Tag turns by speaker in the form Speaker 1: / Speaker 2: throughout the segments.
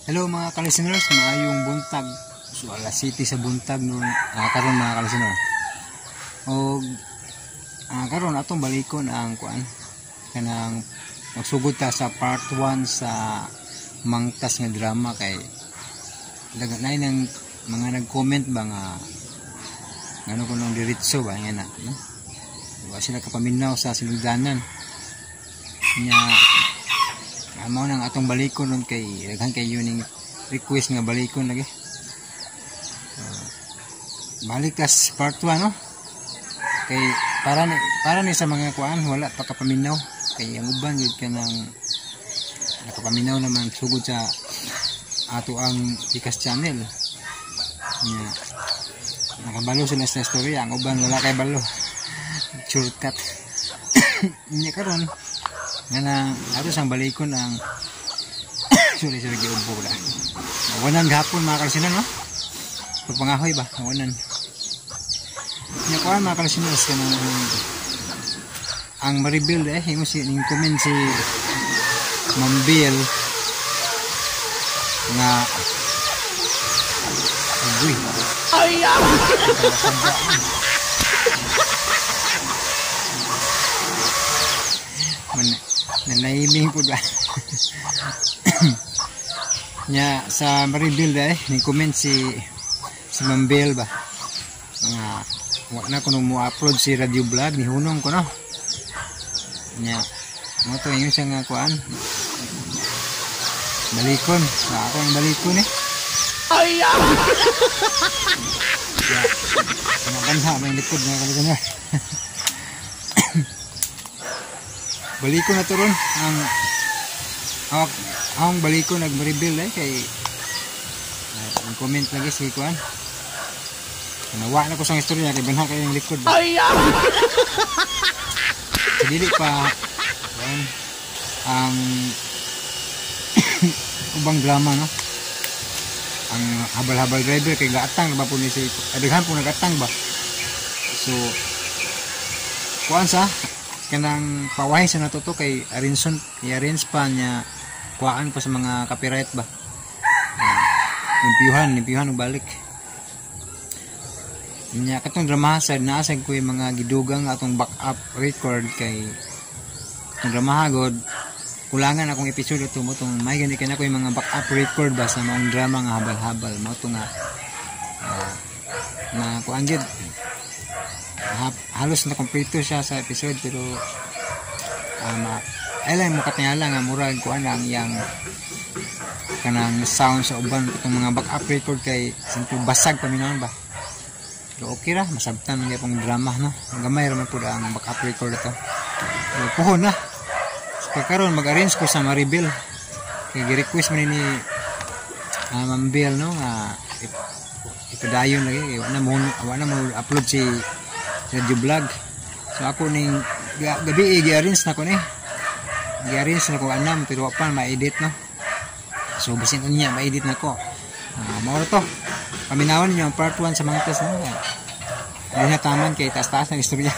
Speaker 1: Hello mga ka-listeners, maayong buntag. So alas 7 sa buntag noon karon mga ka-listener. Og karon atong balikon ang kuan kanang magsugod ta sa part 1 sa Mangtas nga drama kay daghan nang mga nag-comment ba nga ngano kunong diretso ba nga na, no? Wa sila kapaminaw sa sinugdanan. Nya mao nang atong balikon nun kay daghan kay ning request nga balikon lagi. Balik tas part 1, no? Kay para ni sa mga kuan wala pa kapaminaw kay ang uban gyud kanang nakapaminaw naman sugod sa ato ang Pikas Channel. Nya nakabalo sila sa istorya, ang uban wala kay balo. Shortcut. Nya karon nga na ato sang balikon ang sorry sorry, giubo la. Nawanan gahapon mga kalsinan, no? Pagpangahoy ba, nawanan. Nya kuan mga kalsinan kanang ang Maribel eh himo si ning comment si Ma'am Bill nga uy.
Speaker 2: Ay!
Speaker 1: Nanahiming po ba? Nya sa Maribel eh ning comment si Ma'am Bel ba nga wa na kuno mo upload si Radio Vlog ni hunong ko, no? Nya mo to ingon siya nga kuan balikon na ako ang balikon eh.
Speaker 2: Ay!
Speaker 1: Ya, banha may likod nga kalikon na. Balikon na to ron ang balikon nag-rebuild eh kay ang comment lagi si kuan. Nawa na ko sa istorya kay banha kay ang likod ba.
Speaker 2: Ay!
Speaker 1: So, dili pa kuan ang ubang drama, no? Ang habal-habal driver kay gaatang na ba po ni si daghan po nagatang ba. So kuan sa kanang pawahi sa nato to kay arinson i-arrange pa niya kuhaan pa sa mga copyright ba. Limpyuhan og balik. Nya katong drama sa naasag ko yung mga gidugang atong backup record kay katong drama god kulangan akong episode ato mo tong may gani kay nako yung mga backup record ba sa maong drama nga habal-habal mo to nga na kuan gyud halos na kompleto siya sa episode pero ay lang mo katingala nga murag kuan ang iyang kanang sound sa uban katong mga backup record kay simple basag paminawon ba. Pero okay ra masabtan man gyapon drama, no? Gamay ra man pud ang backup record ato. Pero puhon na. So, pagkaron mag-arrange ko sa Maribel kay gi-request man ni Ma'am Bel, no, nga ipadayon lagi kay wa na mo upload si Radio Vlog. So ako ning gabi gi-arrange na ko ni. Gi-arrange na ko anam pero wa pa ma-edit, no. So basin unya ma-edit na ko. Mao ra to. Paminawon ninyo ang part 1 sa Mangtas, no. Hindi na taman kay taas-taas ng istorya.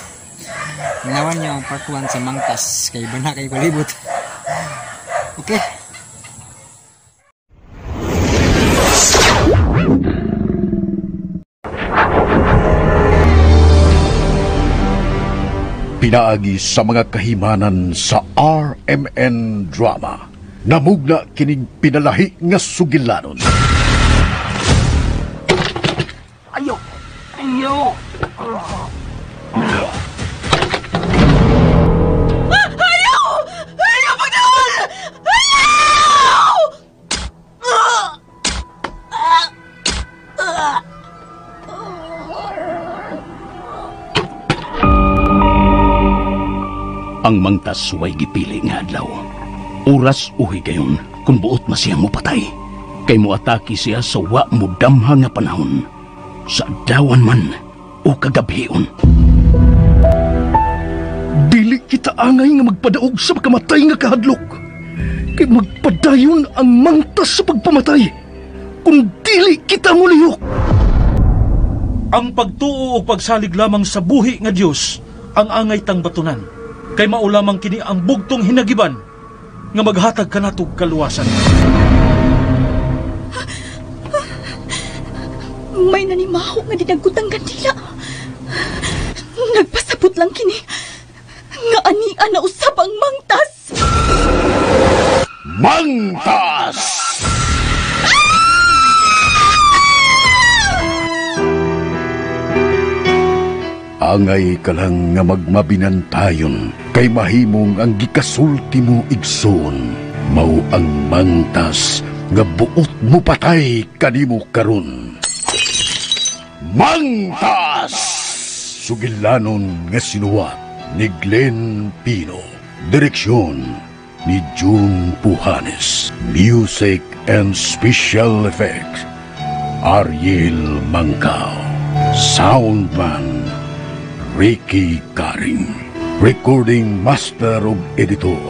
Speaker 1: Paminawan niyo ang part 1 sa Mangtas kay bana kay palibot. Okay.
Speaker 3: Pinaagi sa mga kahimanan sa RMN Drama. Namugna kining pinalahi nga sugilanon.
Speaker 2: Ayo! Ayo! Ayaw! Ayaw pagdawal! Ayaw!
Speaker 4: Ang Mangtas way gipili nga adlaw. Oras o higayon kung buot ma siya mopatay. Kay moatake siya sa wa modamha nga panahon. Sa adlawan man o kagabhion. Dili kita angay nga magpadaog sa makamatay nga kahadlok. Kay magpadayon ang Mangtas sa pagpamatay kung dili kita molihok.
Speaker 5: Ang pagtuo o pagsalig lamang sa buhi nga Dios ang angay tang batunan. Kay mao lamang kini ang bugtong hinagiban nga maghatag kanatog kaluwasan.
Speaker 6: May nanimaho nga dinagkutang kandila. Nagpasabot lang kini nga ania na usab ang mangtas.
Speaker 3: Mangtas! Angay ka lang nga magmabinantayon kay mahimong ang gikasulti mo igsoon. Mao ang mangtas nga buot mo patay kanimo karon. Mangtas! Sugilanon nga sinuwat ni Glenn Pino. Direksyon ni June Pujanes. Music and special effects, Ariel Mangkao. Soundman, Ricky Karing. Recording Master ug Editor,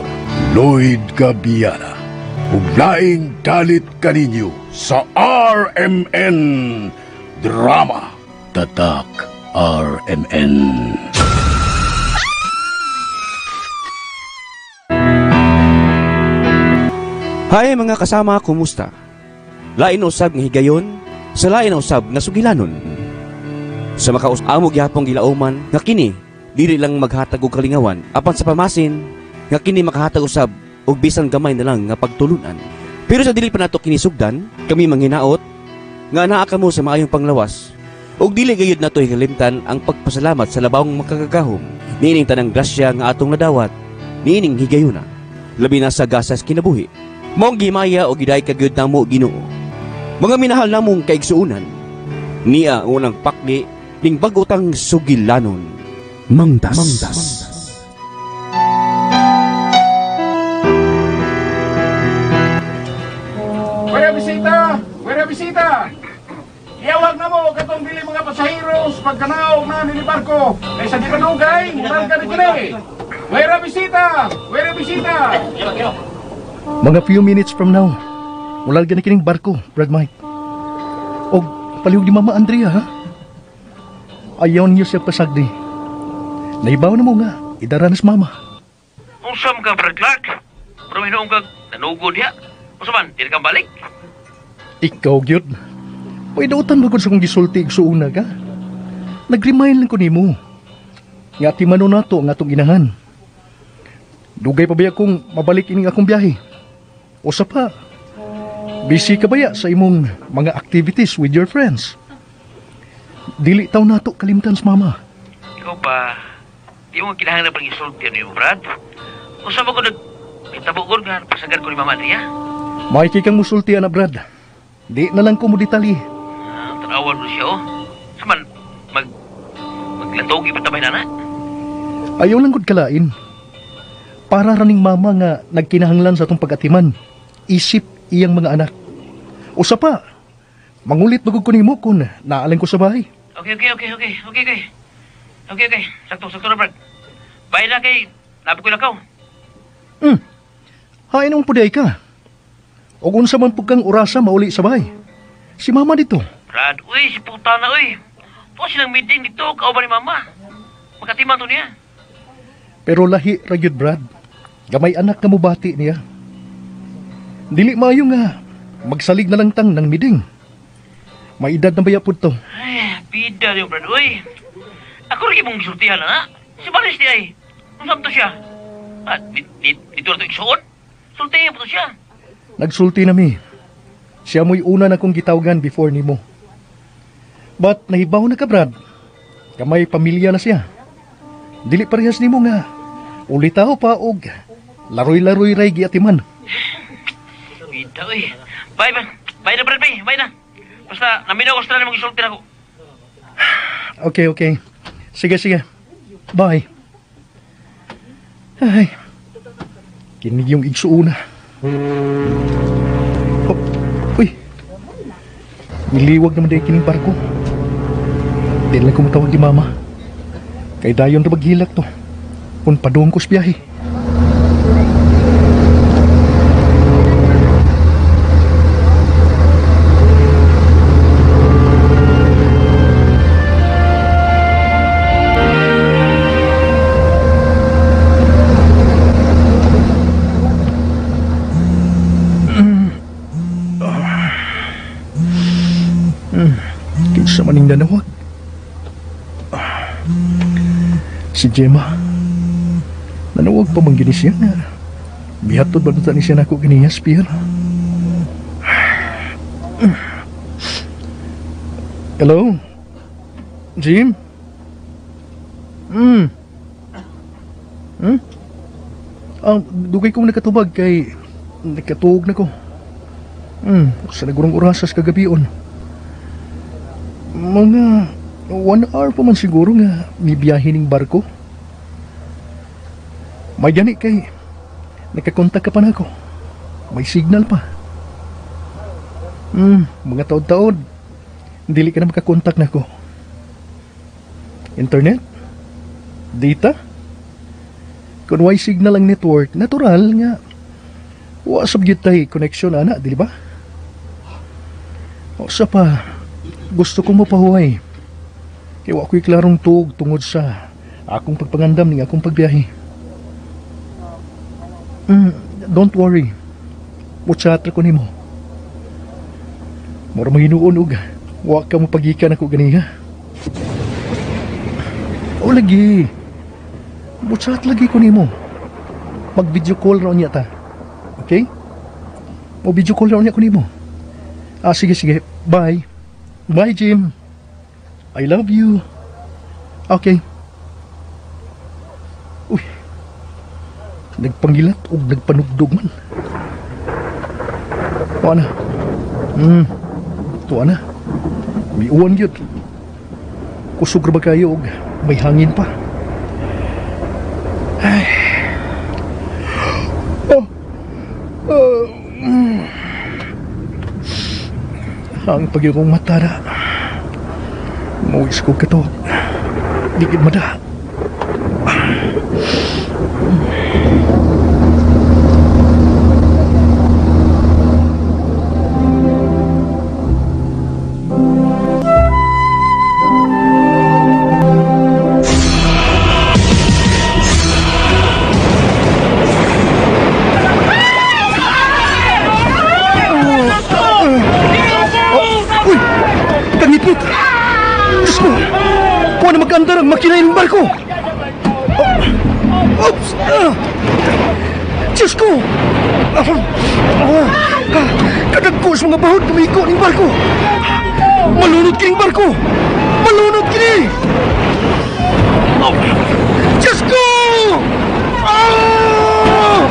Speaker 3: Lloyd Gabiana. Ug laing dalit kaninyo sa RMN Drama. Tatak RMN.
Speaker 7: Hi mga kasama, kumusta? Lain usab nga higayon sa lain usab nga sugilanon. Sa makaus-amo gihapong gilauman nga kini dili lang maghatag og kalingawan apan sa pamasin nga kini makahatag usab og bisan gamay na lang nga pagtulunan. Pero sa dili pa nato kini sugdan, kami manghinaot nga naa kamo sa maayong panglawas ug dili gayud nato hikalimtan ang pagpasalamat sa labawng makagagahom niining tanang grasya nga atong nadawat niining higayuna, labi na sa gasas kinabuhi. Maong gihimaya o giday kagyud namo Ginoo. Mga minahal namong kaigsuonan, niya ang unang pakli ning bag-otang sugilanon.
Speaker 4: Mangtas. Mangtas.
Speaker 8: Buena bisita! Buena bisita! Iyawag na mo katong dili mga pasaheros pagkanaog na nini barko. Kaysa di kanugay, mulan ka ni kini. Buena bisita! Buena bisita!
Speaker 9: Mga few minutes from now, mulan ka ni kining barko, Brad Mike. Og palihog ni Mama Andrea, ha? Ayaw niyo siya pasagdi. Naibaw na mo nga, idara na si Mama.
Speaker 10: Usam ka, Brad Clark. Pero hinuong kag nanugod diha. Usa man, dili kang balik.
Speaker 9: Ikaw, gyud. Pwede utan magod sa kong gisulti igsuuna ka. Nag-remind lang ko nimo. Nga timano nato ang atong inahan. Dugay pa ba akong mabalik ining akong biyahe? Usa pa, busy ka baya sa imong mga activities with your friends? Dili taw nato kalimtan sa mama.
Speaker 10: Ikaw pa, di mo kinahanglan pang isulti niyo, Brad. Usa ba ko nagtabo ko nga pasagad ko ni Mama Andrea?
Speaker 9: Maiki kang musulti ana, Brad. Di na lang ko mo detalye.
Speaker 10: Ah, tanawan mo siya, oh. Saman, maglatogi pa tabay na na.
Speaker 9: Ayaw lang gud kalain. Para raning mama nga nagkinahanglan sa atong pag-atiman. Isip iyang mga anak. Usa pa, mangulit bagod ko nimo kung naalang ko sa bahay.
Speaker 10: Okay. Okay. Sakto na, Brad. Bye na kay, labi ko lakaw.
Speaker 9: Hain ang puday ka. O unsa man pug kang orasa mauli sa bahay. Si mama dito.
Speaker 10: Brad, uy, si puta na, uy. Tuwa silang meeting dito, kauban ni mama. Makatiman to niya.
Speaker 9: Pero lahi ra gyud, Brad. Gamay anak nga mubati niya. Dili maayo nga magsalig na lang tang ng miding. May edad na baya pud to.
Speaker 10: Ay, bida niyo, Brad, uy. Ako rin mong gisultihan na, ha? Si Baris di ay. Unsa to siya? Ah, dito na to igsuon? Sultihan po to siya.
Speaker 9: Nagsulti na mi. Siya mo'y una na kong gitawagan before nimo. But nahibaw na ka, Brad. Kamay pamilya na siya. Dili parehas nimo nga ulitaw pa og laroy-laroy ray giatiman.
Speaker 10: Bida, uy. Bye, bye. Bye na, Brad, bye. Bye na. Basta, naminaw ko sa tanan mong isulti na ko.
Speaker 9: Okay. Sige. Bye. Ay. Kinig yung igsuuna. Oh, uy. Niliwag naman din kining barko. Di lang kumutawag di mama. Kay dayon ra maghilak to. Kung padung ko sa biyahe. Sa maning nanawag. Si Gemma. Nanawag pa man gini siya nga. Bihatod ba nata ni siya nako ganiya, Spear? Hello? Jim? Dugay kong nakatubag kay nakatuog na ko. Sa nagurong orasas kagabion. Mga 1 hour pa man siguro nga mibiyahe ning barko. May gani kay nakakontak ka pa na ako. May signal pa. Mga taod-taod dili ka na makakontak na ako. Internet? Data? Kung way signal ang network, natural nga wa sab gyud tay connection ana, dili ba? O sa pa, gusto kong mapahuway. Kay wa ko'y klarong tuog tungod sa akong pagpangandam ning akong pagbiyahe. Don't worry. Mo-chat ra ko nimo. Mura mahinuon og wa ka mo pagikan ako ganiha. O lagi. Mo-chat lagi ko nimo. Mag-video call ra unya ta. Okay? Mo video call ra unya ko nimo. Ah, sige sige. Bye. Bye, Jim. I love you. Okay. Uy. Nagpangilat og nagpanugdog man. Tuwa na. Tuwa na. May uwan yun. Kusog ra ba kayo og may hangin pa? Ay. Oh. Ang pagyo kong mata na. Mawis ko kato. Di gid mada. Magandar ang makina ng barko. Oh. Oops! Diyos ko! Kadagko sa mga bahod kumiko ng barko. Malunod kining barko! Malunod kini! Oh. Diyos ko! Ah!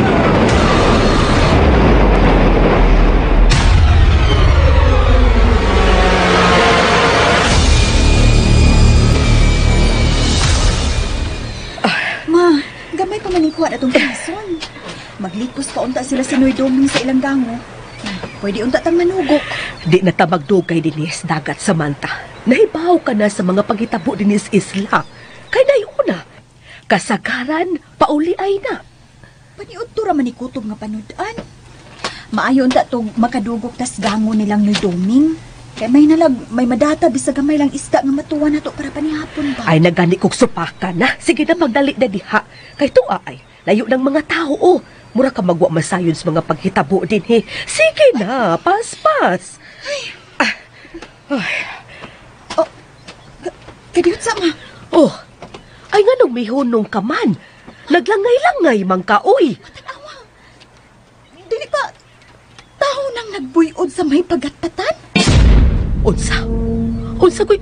Speaker 6: Ma, gamay pa maningkuha na itong Quezon. Maglikos pa unta sila sa Noydoming sa ilang gango. Pwede unta tang manugok.
Speaker 11: Di na ta magdugay dinis dagat, Samantha. Nahibaw ka na sa mga paghitabo dinis isla. Kay nayuna, kasagaran, pauli ay na.
Speaker 6: Paniud to ra man ni kutob nga panudan. Maayo unta tong makadugok tas gango nilang Noydoming. Kay may nalag, may madata, bisag gamay lang isda nga matuwa na to para panihapon ba?
Speaker 11: Ay, nagani kog supaka na. Sige na, magdali na diha. Kay tuwa ay, layo ng mga tao, oh. Mura ka magwa masayon sa mga paghitabo din, he. Sige na, paspas.
Speaker 6: Ay.
Speaker 11: Ah. Ay.
Speaker 6: Oh, kadiyot sa ma.
Speaker 11: Oh, ay nga nung mihunong ka man. Naglangay-langay man ka, oy.
Speaker 6: Matanawa. Dili ba, tao nang nagbuyod sa may pagatpatan?
Speaker 11: Unsa? Unsa ko'y...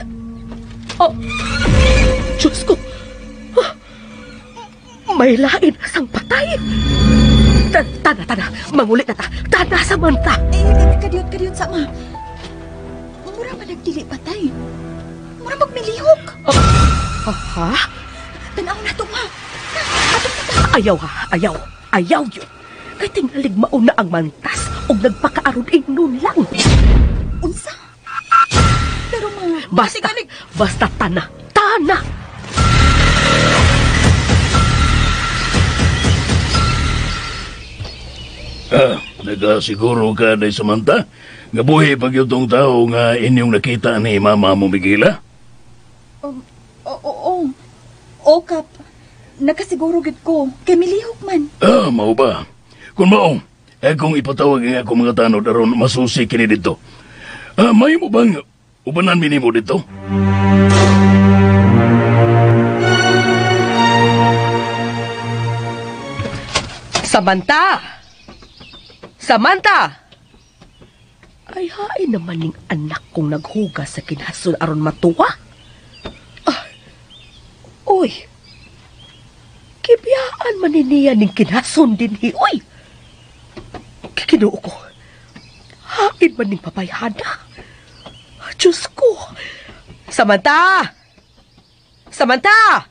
Speaker 11: Oh, Diyos ko! Ah, may lain sang patay! Tana, tana! Mangulit na ta! Tana, Samantha!
Speaker 6: Eh, kadiyot, kadiyot sama. Mura man nagdili patay. Mura magmilihok.
Speaker 11: Oh, ha?
Speaker 6: Tanaw na to, ma.
Speaker 11: Ayaw, ha? Ayaw. Ayaw yun. Kay tingalig mauna ang mantas o nagpakaaron ingnon lang.
Speaker 6: Unsa? Pero ma,
Speaker 11: basta, basta tana, tana!
Speaker 4: Ah, nagasiguro ka na, Samantha? Nga buhi pag yung tao nga inyong nakita ni mama mo, Miguela?
Speaker 6: Oo, oo, Kap. Nakasiguro gid ko. Kay milihok man.
Speaker 4: Ah, mao ba? Kung mao, eh kung ipatawag nga akong mga tanod aron masusi kini dito. Ah, may mo bang Ubanan mi nimo dito.
Speaker 11: Samantha! Samantha! Ay, hain naman ning anak kong naghugas sa kinhason aron matuwa. Ah, uy, kibiyaan man ni niya ning kinhason din hi. Uy, kikinoo ko. Hain man ning pabayhana. Diyos ko. Samantha! Samantha!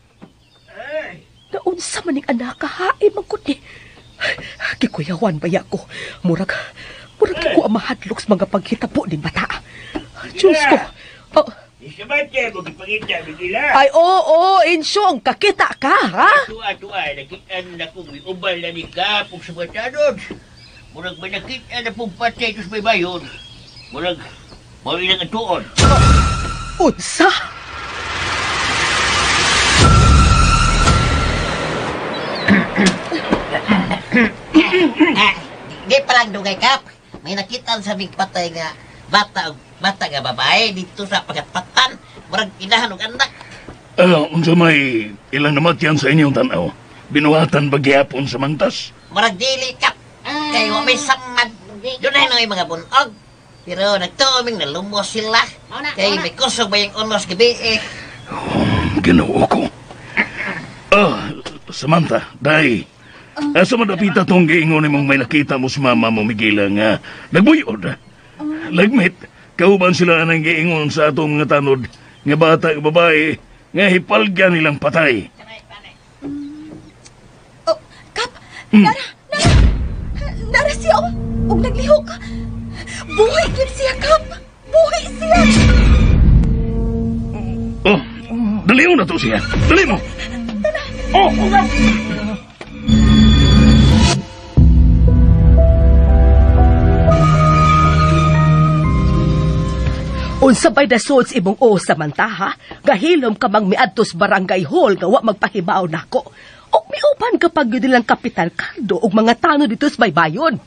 Speaker 11: Naunsa man ning anak ka, hain man ko ni. Kikuyawan ba ko? Murag ko ang mahadlok sa mga paghitabo din bata. Diyos ko. Oh.
Speaker 10: Samantha, mo gipangita, Miguel.
Speaker 11: Ay, oo, Insyong, kakita ka, ha?
Speaker 10: Tuwa, nakitaan na kong ubal na ni Kapog sa mga tanod. Murag may nakita na pong patay ito sa may bayon. Murag, mawin ang atuon.
Speaker 11: Unsa?
Speaker 12: Di palang dugay, Kap. May nakita sa big patay nga bata nga babae dito sa pagatpatan. Murag inahan og anak.
Speaker 4: Unsa may ilang namatyan sa inyong tanaw? Binuhatan ba gihapon sa mantas?
Speaker 12: Murag dili, Kap. Kay wa may samad. Dunay na may mga bunog. Pero nagtuoming nalumos sila. Kay may kusog ba yung unos gabi eh.
Speaker 4: Ginoo ko. Samantha, day. Asa madapita tong giingon nimong may nakita mo sa mama mo, Miguel, nga nagbuyod. Lagmit, kauban sila nang giingon sa atong mga tanod nga bata nga babae nga hipalga nilang patay.
Speaker 6: Oh, Kap, Nara, Nara! Nara siya, oh! Ug naglihok. Buhi gyud siya, Kap! Buhi siya!
Speaker 4: Oh, dali mo na to siya. Dali mo! Oh, oh!
Speaker 11: Unsa bay dasuod sa imong o Samantha, ha? Gahilom ka mang miadtos barangay hall nga wa magpahibaw nako. O miuban ka pag yun nilang Kapitan Cardo og mga tano dito sa baybayon.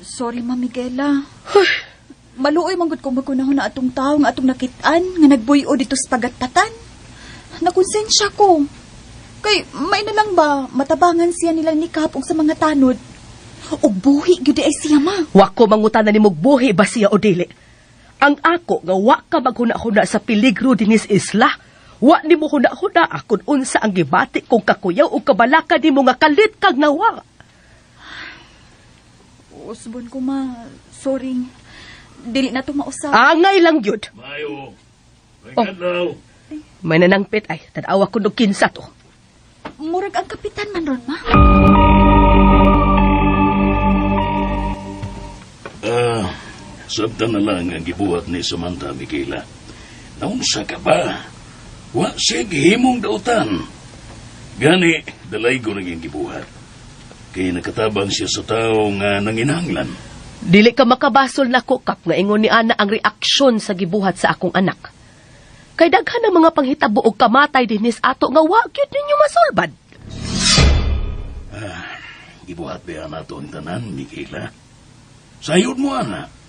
Speaker 6: Sorry, Ma'am Miguela. Maluoy manggod ko magkunahon na atong tao nga atong nakitaan nga nagbuyo dito sa pagatpatan. Nakonsensya ko. Kay may na lang ba matabangan siya nilang ni Kap og sa mga tanod. Og buhi gyud ay siya, ma.
Speaker 11: Wa ko mangutana nimog buhi ba siya o dili. Ang ako nga wa ka maghuna-huna sa peligro dinis isla. Wa nimo huna-huna akon unsa ang gibati kung kakuyaw o kabalaka nimo nga kalit kag nawa.
Speaker 6: Usbon ko, ma. Sorry. Dili na to mausap.
Speaker 11: Angay lang gyud.
Speaker 4: Mayo. Oh.
Speaker 11: May nanangpit ay tan-awa ko og kinsa to.
Speaker 6: Murag ang kapitan man ron, ma.
Speaker 4: Sabta na lang ang gibuhat ni Samantha, Miguela. Naunsa ka ba? Wa siya gihimong dautan. Gani, dalay ko naging gibuhat. Kaya nakatabang siya sa tao nga nanginahanglan.
Speaker 11: Dili ka makabasol na ko, Kap, nga ingon ni Ana ang reaksyon sa gibuhat sa akong anak. Kay daghan ang mga panghitabo og kamatay dinis ato nga wa gyud ninyo masulbad.
Speaker 4: Gibuhat ba nato ang tanan, Miguela? Sayod mo, Ana.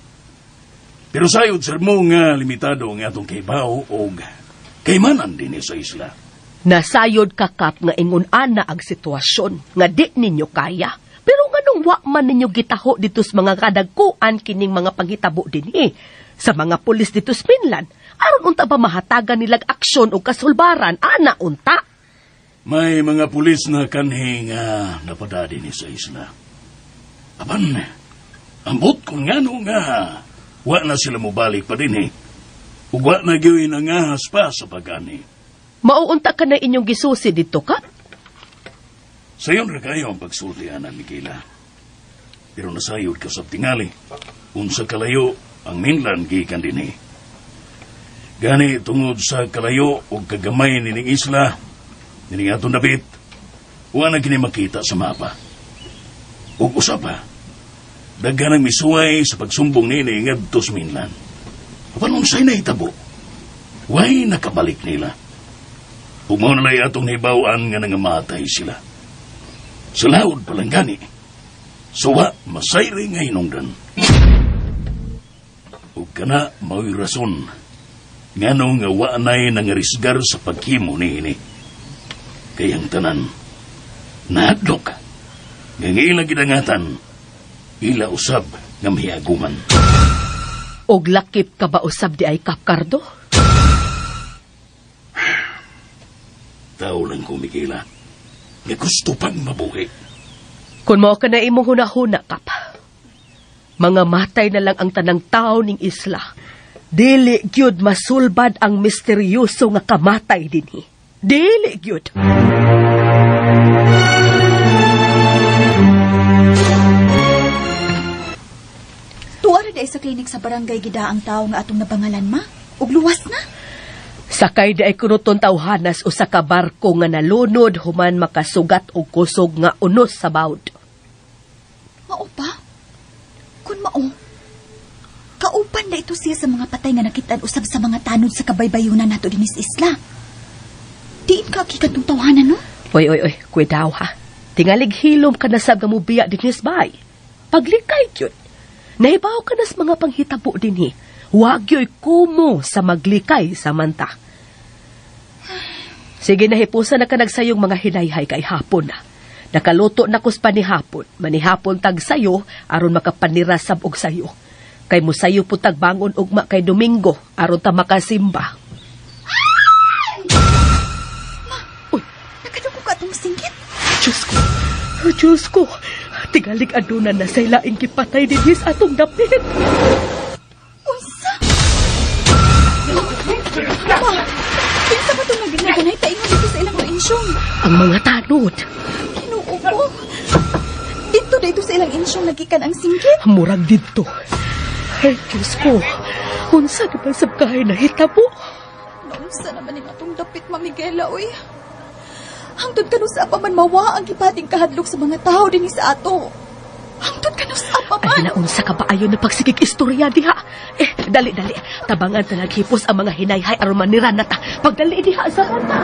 Speaker 4: Pero sayod sir mo nga limitado ang atong kaybaw og kaymanan din sa isla.
Speaker 11: Nasayod ka, Kap, nga ingon ana ang sitwasyon nga di ninyo kaya. Pero nganong wa man ninyo gitaho dito sa mga kadagkuan kining mga panghitabo dinhi sa mga pulis dito sa mainland, aron unta ba mahatagan nilag aksyon o kasulbaran, ana unta?
Speaker 4: May mga pulis na kanhi nga napada dinhi sa isla. Apan, ambot kung ngano nga wa na sila mobalik pa dinhi. Ug wa na gyud nangahas pa sa pag-ani.
Speaker 11: Mauunta ka na inyong gisusi dito, Kap?
Speaker 4: Sayon ra kayo ang pagsulti, Ana Miguela. Pero nasayod ka sa tingali. Unsa kalayo ang mainland gikan dinhi. Gani tungod sa kalayo ug kagamay nining isla, nining atong dapit, wa na kini makita sa mapa. Ug usa pa, daghan ang misuway sa pagsumbong nini ngadto sa mainland. Apan unsay nahitabo, way nakabalik nila. Ug mao na lay atong nahibaw-an nga nangamatay sila. Sa laod pa lang gani, suwa masayri nga hinungdan. Ug Kana mao'y rason ngano nga wa nay nangarisgar sa paghimo niini. Kay ang tanan nahadlok nga ila gidangatan ila usab nga mahiaguman.
Speaker 11: Og lakip ka ba usab di ay Kap Cardo?
Speaker 4: Tao lang ko, Miguela, nga gusto pang mabuhi.
Speaker 11: Kung mao ka na imong hunahuna, Kap, mga matay na lang ang tanang tao ning isla. Dili gyud masulbad ang misteryoso nga kamatay dinhi. Dili gyud.
Speaker 6: Tuwa ra sa klinik sa barangay gida ang tao nga atong nabangalan, ma. Ug luwas na.
Speaker 11: Sakay di ay kunuton tawhanas usa ka barko nga nalunod human makasugat og kusog nga unos sa bawd.
Speaker 6: Mao pa? Kun mao, kaupan na ito siya sa mga patay nga nakitaan usab sa mga tanod sa kabaybayunan nato dinis isla. Diin ka akikan tong tawhanan, no?
Speaker 11: Oy, oy, oy, kwedaw ha. Tingalig hilom ka na sab nga mubiya dinis bay. Paglikay gyud. Nahibaw ka na sa mga panghitabo dinhi. Wag yo'y kumo sa maglikay sa manta. Sige, nahipusa na ka nagsayong mga hinayhay kay hapon na. Nakaluto na kus panihapon. Manihapon tag sayo, aron makapanira sab og sayo. Kay musayo po tag bangon ugma kay Domingo, aron ta makasimba.
Speaker 6: Ma, uy, nakaduko ka atong singkit?
Speaker 11: Diyos ko, oh, Diyos ko, tingalig aduna na sa ilaing gipatay dinhis atong dapit.
Speaker 6: Unsa? Ma, kinsa ba itong naginaganay taingon dito sa ilang insyong?
Speaker 11: Ang mga tanod.
Speaker 6: Kinuo ko. Dito dito sa ilang insyong nagikan ang singkit.
Speaker 11: Murag dito. Ay, Diyos ko. Unsa naman sa kahay na hitabo?
Speaker 6: Naunsa naman yung atong dapit, Ma Miguela, uy. Hangtod kanusa pa man mawa ang gipating kahadlok sa mga tao din sa ato. Hangtod kanusa pa man.
Speaker 11: Ay, naunsa ka ba ayon na pagsigig istorya diha? Eh, dali, dali. Tabangan ta naghipos ang mga hinayhay aron manira na ta. Pagdali diha sa rata.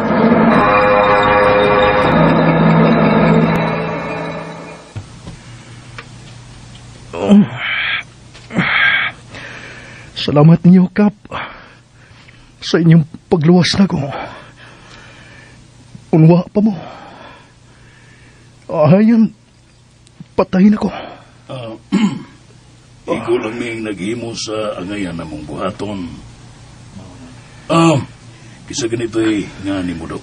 Speaker 9: Oh. Salamat ninyo, Kap, sa inyong pagluwas na ko. Unwa pa mo. Ayan, patayin ako.
Speaker 4: Ikaw lang may naghimo sa angayan na mong buhaton. Kisa ganito ay nga ni mo do.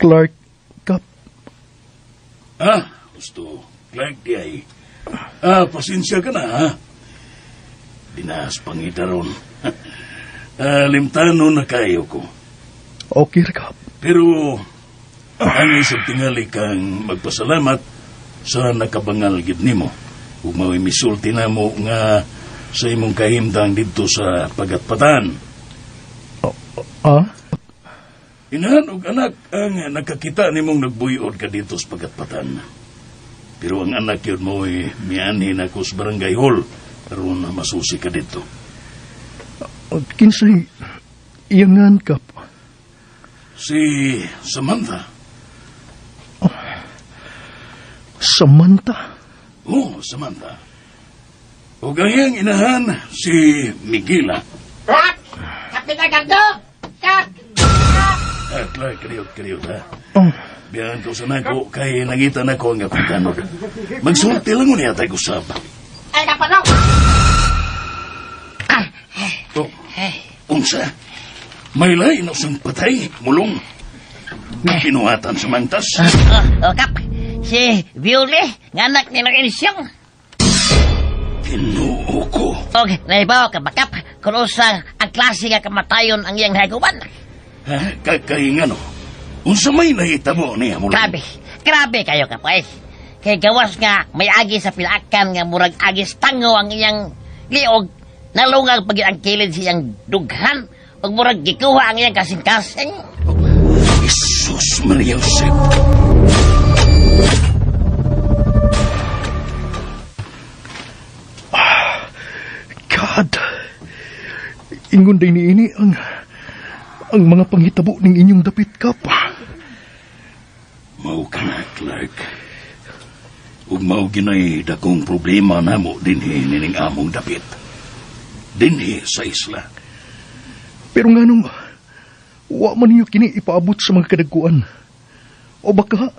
Speaker 9: Clark, Kap.
Speaker 4: Ah, gusto. Clark di ay. Pasensya ka na, ha? Dinas pangita ron. Limtano na kayo ko.
Speaker 9: Okay, Kap.
Speaker 4: Pero, ang isang tingali kang magpasalamat sa nakabangal gid nimo. Ug mao'y misulti na mo nga sa imong kahimtang didto sa pagatpatan. Inahan og anak ang nakakita nimong nagbuyod ka dito sa pagatpatan. Pero ang anak yun mo'y mianhin ako sa barangay hall aron masusi ka dito.
Speaker 9: Kinsay iyangan, Kap?
Speaker 4: Si Samantha.
Speaker 9: Oh, Samantha?
Speaker 4: Oo, Samantha. O gayang inahan si Miguela.
Speaker 12: Kap! Kapit agad do! Kap!
Speaker 4: Clark, kariyot, ha? Oh. Biyahan ko sa nako, kay nangita na ko ang akong tanod. Magsulti lang niya tayo usap.
Speaker 12: Ay, kapanaw!
Speaker 4: Oh, unsa? May lain o sang patay, mulong. Pinuhatan sa mantas.
Speaker 12: Kap, si Viole, nga anak ni Lorensyong.
Speaker 4: Kinuo ko.
Speaker 12: Okay, naibaw ka ba, Kap? Kung usang ang klase nga kamatayon ang iyang haguman.
Speaker 4: Ha? Kakahingan, no? Unsa may nahitabo niya mulong?
Speaker 12: Grabe, grabe kayo, Kap, eh. Kay gawas nga may agi sa pilakan nga murag agis tango ang iyang liog, nalungag pag ang kilid sa iyang dughan, ug murag gikuha ang iyang kasing-kasing.
Speaker 4: Jesus Maria Josep.
Speaker 9: God, ingon day niini ang mga panghitabo ning inyong dapit, Kap.
Speaker 4: Mao ka na, Clark. Ug mao ginay dakong problema namo dinhi nining among dapit. dinhi sa isla.
Speaker 9: Pero nganong wa man ninyo kini ipaabot sa mga kadagkuan o baka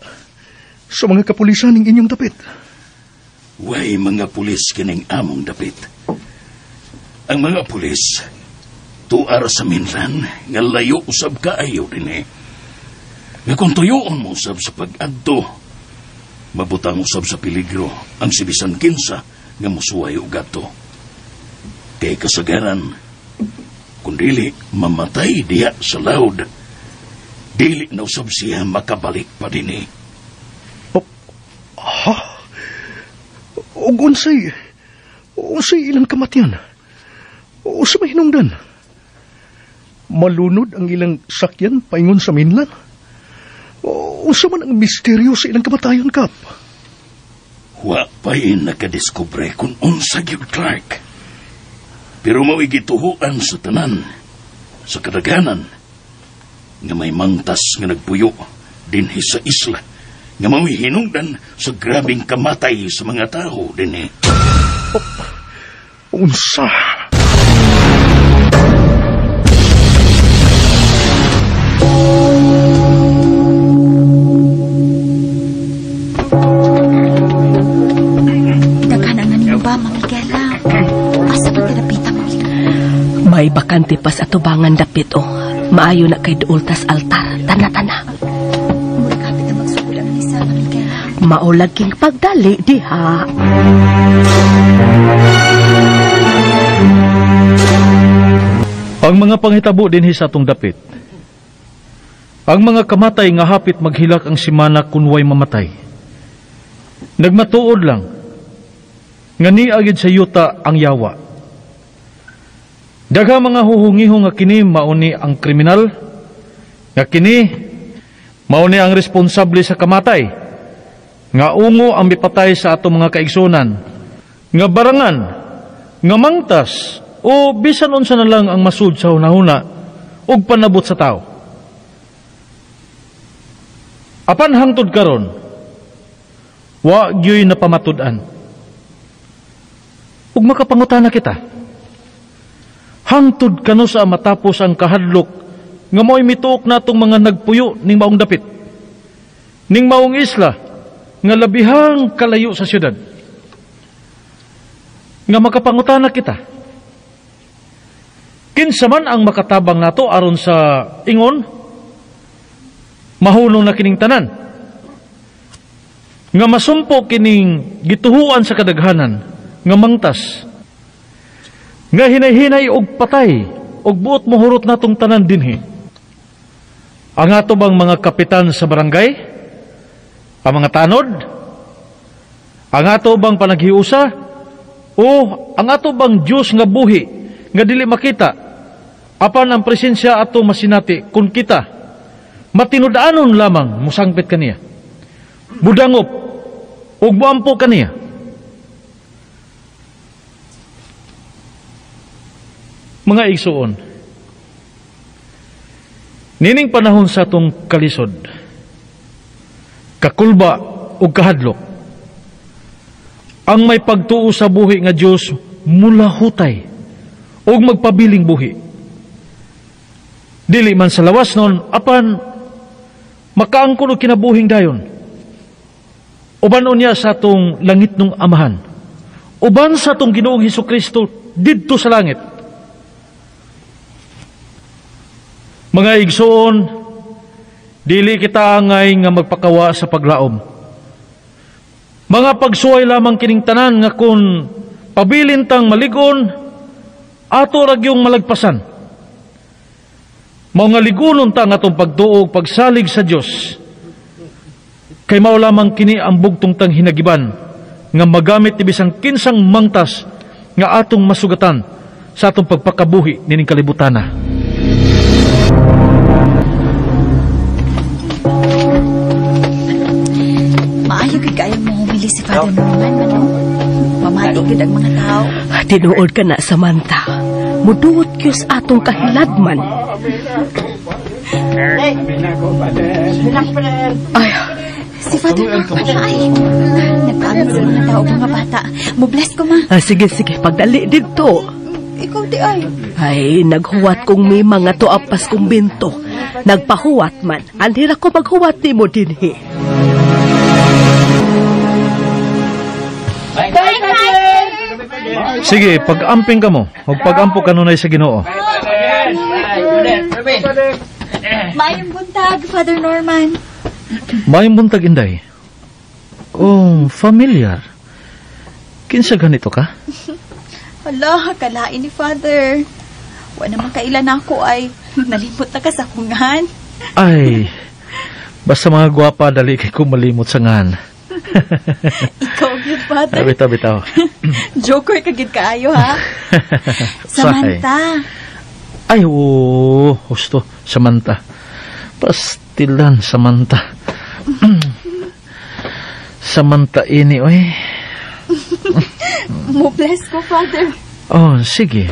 Speaker 9: sa mga kapulisan ning inyong dapit?
Speaker 4: Way mga pulis kining among dapit. Ang mga pulis tuar sa minlan nga layo usab kaayo dinhi. Nga kung tuyoon mo usab sa pag-adto, mabutang usab sa peligro ang sibisan kinsa nga musuway og adto. Kay kasagaran, kung dili mamatay diha sa laod, dili na usab siya makabalik pa dinhi.
Speaker 9: Oh, ha? Og unsay ilang kamatian? O sa mahinungdan? Malunod ang ilang sakyan paingon sa minlan? O unsa man ang misteryo sa ilang kamatayon, Kap?
Speaker 4: Wa pa'y nakadiskubre kung unsa gyud, Clark. Pero mao'y gituhuan sa tanan, sa kadaghanan, nga may mangtas nga nagpuyo dinhi sa isla, nga mao'y hinungdan sa grabing kamatay sa mga tao dinhi.
Speaker 9: Oh, unsa?
Speaker 11: May bakante pas atubangan dapit o. Maayo na kay duol tas altar. Tana-tana.
Speaker 6: Mura kapit na magsugod ang misa, Mamigela.
Speaker 11: Maulaging pagdali diha.
Speaker 5: Ang mga panghitabo dinhi sa atong dapit. Ang mga kamatay nga hapit maghilak ang simana kun way mamatay. Nagmatuod lang nga niagid sa yuta ang yawa. Dagha mga huhungiho nga kini mauni ang kriminal, nga kini mauni ang responsable sa kamatay, nga ungo ang mipatay sa ato mga kaigsunan, nga barangan, nga mangtas, o bisan unsa na lang ang masud sa hunahuna ug panabot sa tao. Apan hangtod karon, wa gyoy napamatud-an. Ug makapangutana kita, hangtod kano sa matapos ang kahadlok nga mao'y mituok natong mga nagpuyo ning maong dapit, ning maong isla nga labihang kalayo sa syudad, nga makapangutana kita, kinsa man ang makatabang nato aron sa ingon mahunong na kining tanan, nga masumpo kining gituhuan sa kadaghanan nga mangtas, nga hinay-hinay og patay og buot mohurot natong tanan dinhi. Ang ato bang mga kapitan sa barangay, ang mga tanod, ang ato bang panaghiusa, o ang ato bang Dios nga buhi nga dili makita, apan ang presensya ato masinati kun kita matinud-anon lamang musangpit kaniya, budangop ug moampo kaniya. Mga igsuon, nining panahon sa atong kalisod, kakulba ug kahadlok, ang may pagtuo sa buhi nga Dios mulahutay ug magpabiling buhi. Dili man sa lawas nun, apan makaangkon og kinabuhing dayon. Uban unya sa atong langit nung amahan, uban sa atong Ginoong Hesus Kristo didto sa langit. Mga igsoon, dili kita angay nga magpakawa sa paglaom. Mga pagsuway lamang kining tanan nga kun pabilin tang maligon, ato ra gyung malagpasan. Mao nga ligunon ta ang atong pagduog pagsalig sa Dios. Kay mao lamang kini ang bugtong tang hinagiban nga magamit ni bisan kinsang mangtas nga atong masugatan sa atong pagpakabuhi nining kalibutana.
Speaker 6: Maayo gid kaayo mo humili si Father Norman man, no? Mamati gid ang mga tao.
Speaker 11: Tinuod ka na, Samantha. Muduot kyus atong kahiladman. Ay,
Speaker 6: si Father Norman na ay. Nagpaamin sa mga tao, mga bata. Mo-bless ko, ma.
Speaker 11: Ah, sige, sige. Pagdali dito.
Speaker 6: ikaw di ay.
Speaker 11: Ay, naghuwat kong may mga tuapas kumbento. Nagpahuwat man. Anhira ko maghuwat ni mo dinhi.
Speaker 5: Sige, pag-amping ka mo. O pag-ampo ka nunay sa Ginoo.
Speaker 6: Maayong buntag, Father Norman.
Speaker 5: Maayong buntag, Inday. Oh, familiar. Kinsa ganito ka?
Speaker 6: Hala, kalain ni Father. Wa naman kailan ako ay nalimot na ka sa kungan.
Speaker 5: Ay, basta mga gwapa, dali kay ko malimot sa ngan.
Speaker 6: Ikaw gyud, Father.
Speaker 5: Bitaw, bitaw.
Speaker 6: Joker ka gyud kaayo, ha? Samantha.
Speaker 5: Ay, oo, husto. Samantha. Pastilan, Samantha. Samantha ini, oy.
Speaker 6: Mo bless ko, Father.
Speaker 5: Oh, sige.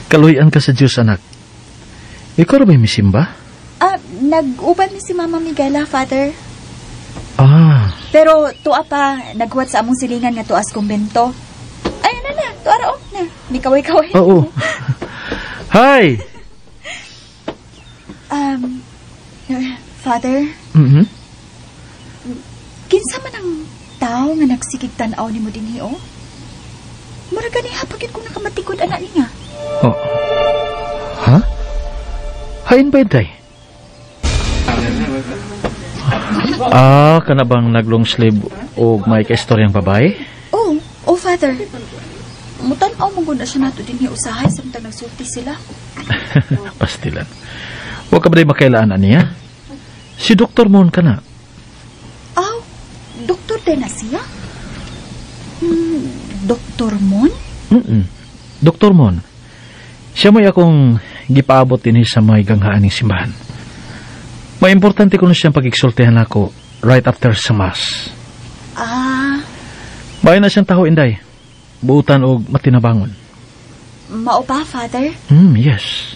Speaker 5: Kaluyan ka sa Diyos, anak. Ikaw ba misimba?
Speaker 6: Ah, nag-uban ni si Mama Miguela, Father.
Speaker 5: Ah.
Speaker 6: Pero tuwa pa, naghuwat sa among silingan nga tuas kumbento. Ay, na na, tuwa ra na. May kaway-kaway.
Speaker 5: Oo. Hi!
Speaker 6: Father?
Speaker 5: Mm-hmm.
Speaker 6: Kinsa man ang tao nga nagsigig tan-aw nimo dinhi, oh? Mura gani hapagid kung nakamatikod anak niya.
Speaker 5: Oh. Ha? Hain ba day? Ah, kana bang naglong sleeve o may kaistoryang babae?
Speaker 6: Oh, oh Father. Mutan-aw mo gud na siya nato dinhi usahay samtang nagsulti sila.
Speaker 5: Pastilan. Wa ka ba day makailaan niya? Si Dr. Mon ka na.
Speaker 6: Aw, doktor din na siya? Dr. Mon?
Speaker 5: Dr. Mon. Siya mo'y akong gipaabot din sa may ganghaan ng simbahan. May importante ko na siyang pag-exultihan ako right after sa mass.
Speaker 6: Ah.
Speaker 5: Bayan na siyang taho, Inday. Buutan og matinabangon.
Speaker 6: Mao pa, Father?
Speaker 5: Yes.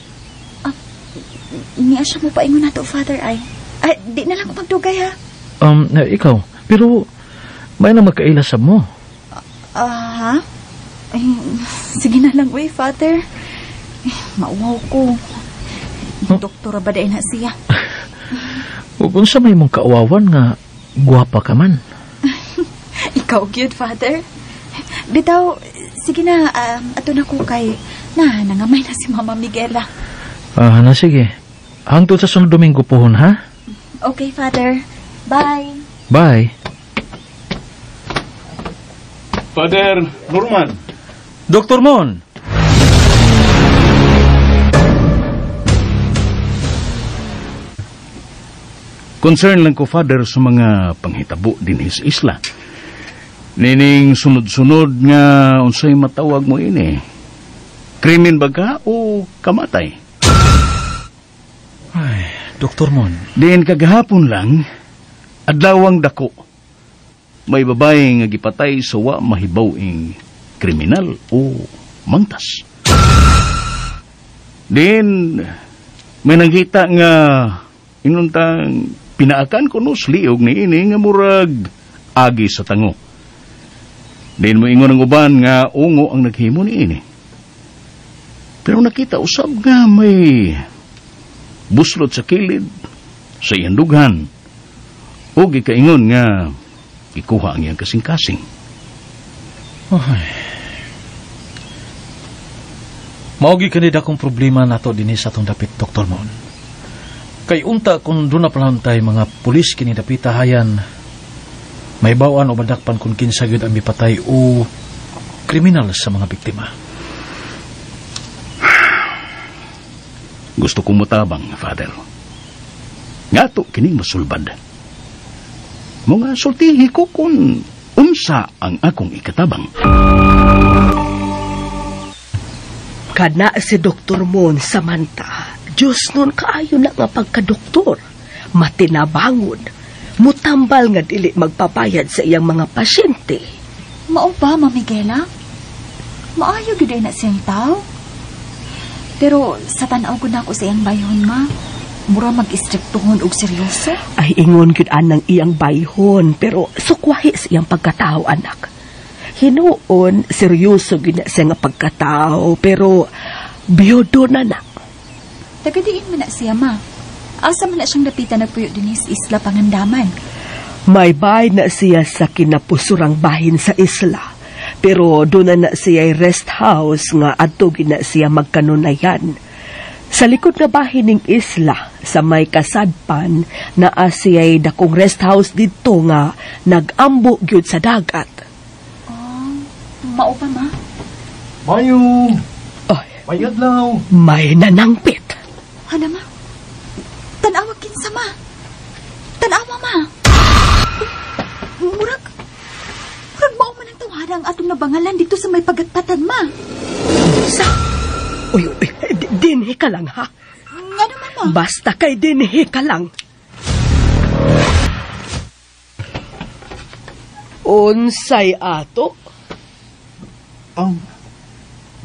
Speaker 6: Ah, niya siya mo paingon na to, Father, ay. Ay, di na lang ko magdugay, ha?
Speaker 5: Ikaw. Pero, may na magkaila sa mo.
Speaker 6: Ha? Ay, sige na lang, uy, Father. Eh, mauwaw ko. Huh? Doktora ba dahil na siya?
Speaker 5: Ug unsa may mong kauwawan nga guwapa ka man?
Speaker 6: Ikaw gyud, Father. Bitaw, sige na, ato na ko kay na nangamay na si Mama Miguela.
Speaker 5: Ah, na sige. Hangtod sa sunod Domingo pohon, ha?
Speaker 6: Okay, Father. Bye.
Speaker 5: Bye.
Speaker 8: Father Norman.
Speaker 5: Dr. Mon.
Speaker 4: Concern lang ko, Father, sa mga panghitabo dinhi sa isla. Nining sunod-sunod nga unsay matawag mo ini. Krimen ba ka o kamatay?
Speaker 5: Ay, Dr. Mon.
Speaker 4: Diin kagahapon lang, adlawang dako. May babae nga gipatay sa wa mahibaw-ing kriminal o mangtas. Diin may nangita nga inuntang pinaakan ko no sliog ni ini nga murag agi sa tango. Diin mo ingon ang uban nga ungo ang naghimo ni ini. Pero nakita usab nga may buslot sa kilid sa iyang dughan. O gikaingon nga ikuha ang iyang kasing-kasing.
Speaker 5: Ay. Maogi kanida akong problema nato dinhi sa atong dapit, Dr. Mon. Kay unta kung doon na palantay mga pulis kini dapita hayan, may bawaan o madakpan kung kinsa gyud ang mipatay o kriminal sa mga biktima.
Speaker 4: Gusto kong mutabang, Father. Ngato kining masulbad. Mga sultihi ko kung unsa ang akong ikatabang.
Speaker 11: Kana si Dr. Mon, Samantha. Diyos nun kaayo na nga pagkadoktor. Matinabangon. Mutambal nga dili magpabayad sa iyang mga pasyente.
Speaker 6: Mao ba, Ma'am Miguela? Maayo gyud ay na siyang tao. Pero sa tan-aw ko na ako sa iyang bayhon, ma. Mura mag-istriktuhon og seryoso.
Speaker 11: Ay, ingon gyud anang iyang bayhon, pero sukwahi sa iyang pagkatao, anak. Hinuon, seryoso gina siya nga pagkatao, pero biyudo na na.
Speaker 6: Tagadiin man na siya, ma. Asa man na siyang dapitan nagpuyo dinhi sa Isla Pangandaman.
Speaker 11: May bay na siya sa kinapusurang bahin sa isla. Pero doon na siya rest house nga adto gina siya magkanunayan. Sa likod nga bahin ning isla, sa may kasadpan, naa siya'y dakong rest house didto nga nagambo gyud sa dagat.
Speaker 6: Oh, mao pa, ma?
Speaker 9: Mayo! Ay, may adlaw!
Speaker 11: May nanangpit.
Speaker 6: Hala, ma? Tanawa kinsa, ma? Tanawa, ma? Murag mao man ang tawhana ang atong nabangalan dito sa may pagatpatan, ma.
Speaker 11: Sa? Uy, uy, dinhi ka lang, ha?
Speaker 6: Nga naman, ma?
Speaker 11: Basta kay dinhi ka lang. Unsay ato?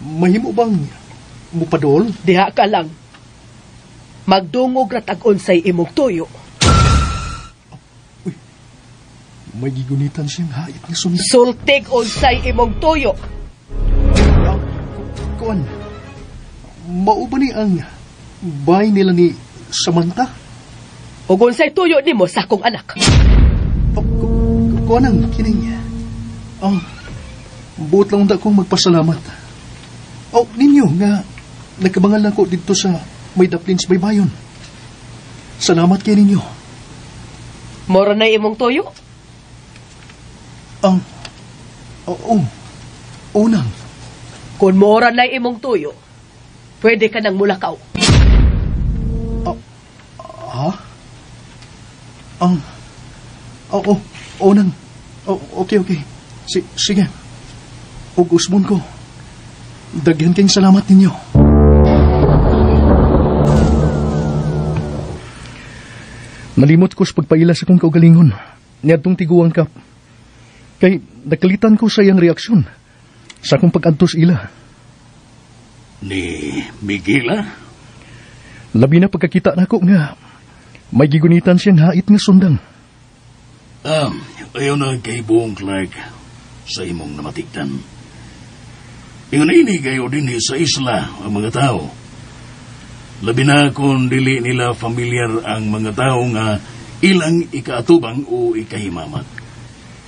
Speaker 9: Mahimo bang mupadol?
Speaker 11: Diha ka lang. Magdungog ratag unsay imong tuyo.
Speaker 9: Uy, may gigunitan siyang hait nga sunda.
Speaker 11: Sultig unsay imong tuyo.
Speaker 9: Kuan, mao ba ni ang bay nila ni Samantha?
Speaker 11: Ug unsay tuyo nimo sa akong anak?
Speaker 9: Kuan ang kining. Oh, buot lang unta kong magpasalamat. Oh, ninyo nga nagkabangal na ko dito sa may daplin sa baybayon. Salamat kay ninyo.
Speaker 11: Moro na imong tuyo?
Speaker 9: Oo. Unang.
Speaker 11: Kung mora na imong tuyo, pwede ka nang mulakaw.
Speaker 9: Ha? Oo. Unang. Okay, okay. Sige. Ug usbon ko. Daghan kayong salamat ninyo. Nalimot ko sa pagpaila sa kong kaugalingon niadtong tiguang kap. Kay nakalitan ko sa iyang reaksyon sa akong pag-antos ila.
Speaker 4: Ni Miguela?
Speaker 9: Labi na pagkakita nako nga may gigunitan siyang hait nga sundang.
Speaker 4: Ayaw na kay buong Clark sa imong namatiktan. Ingon ini kayo din sa isla ang mga tao. Labi na kung dili nila familiar ang mga tao nga ilang ikaatubang o ikahimamat.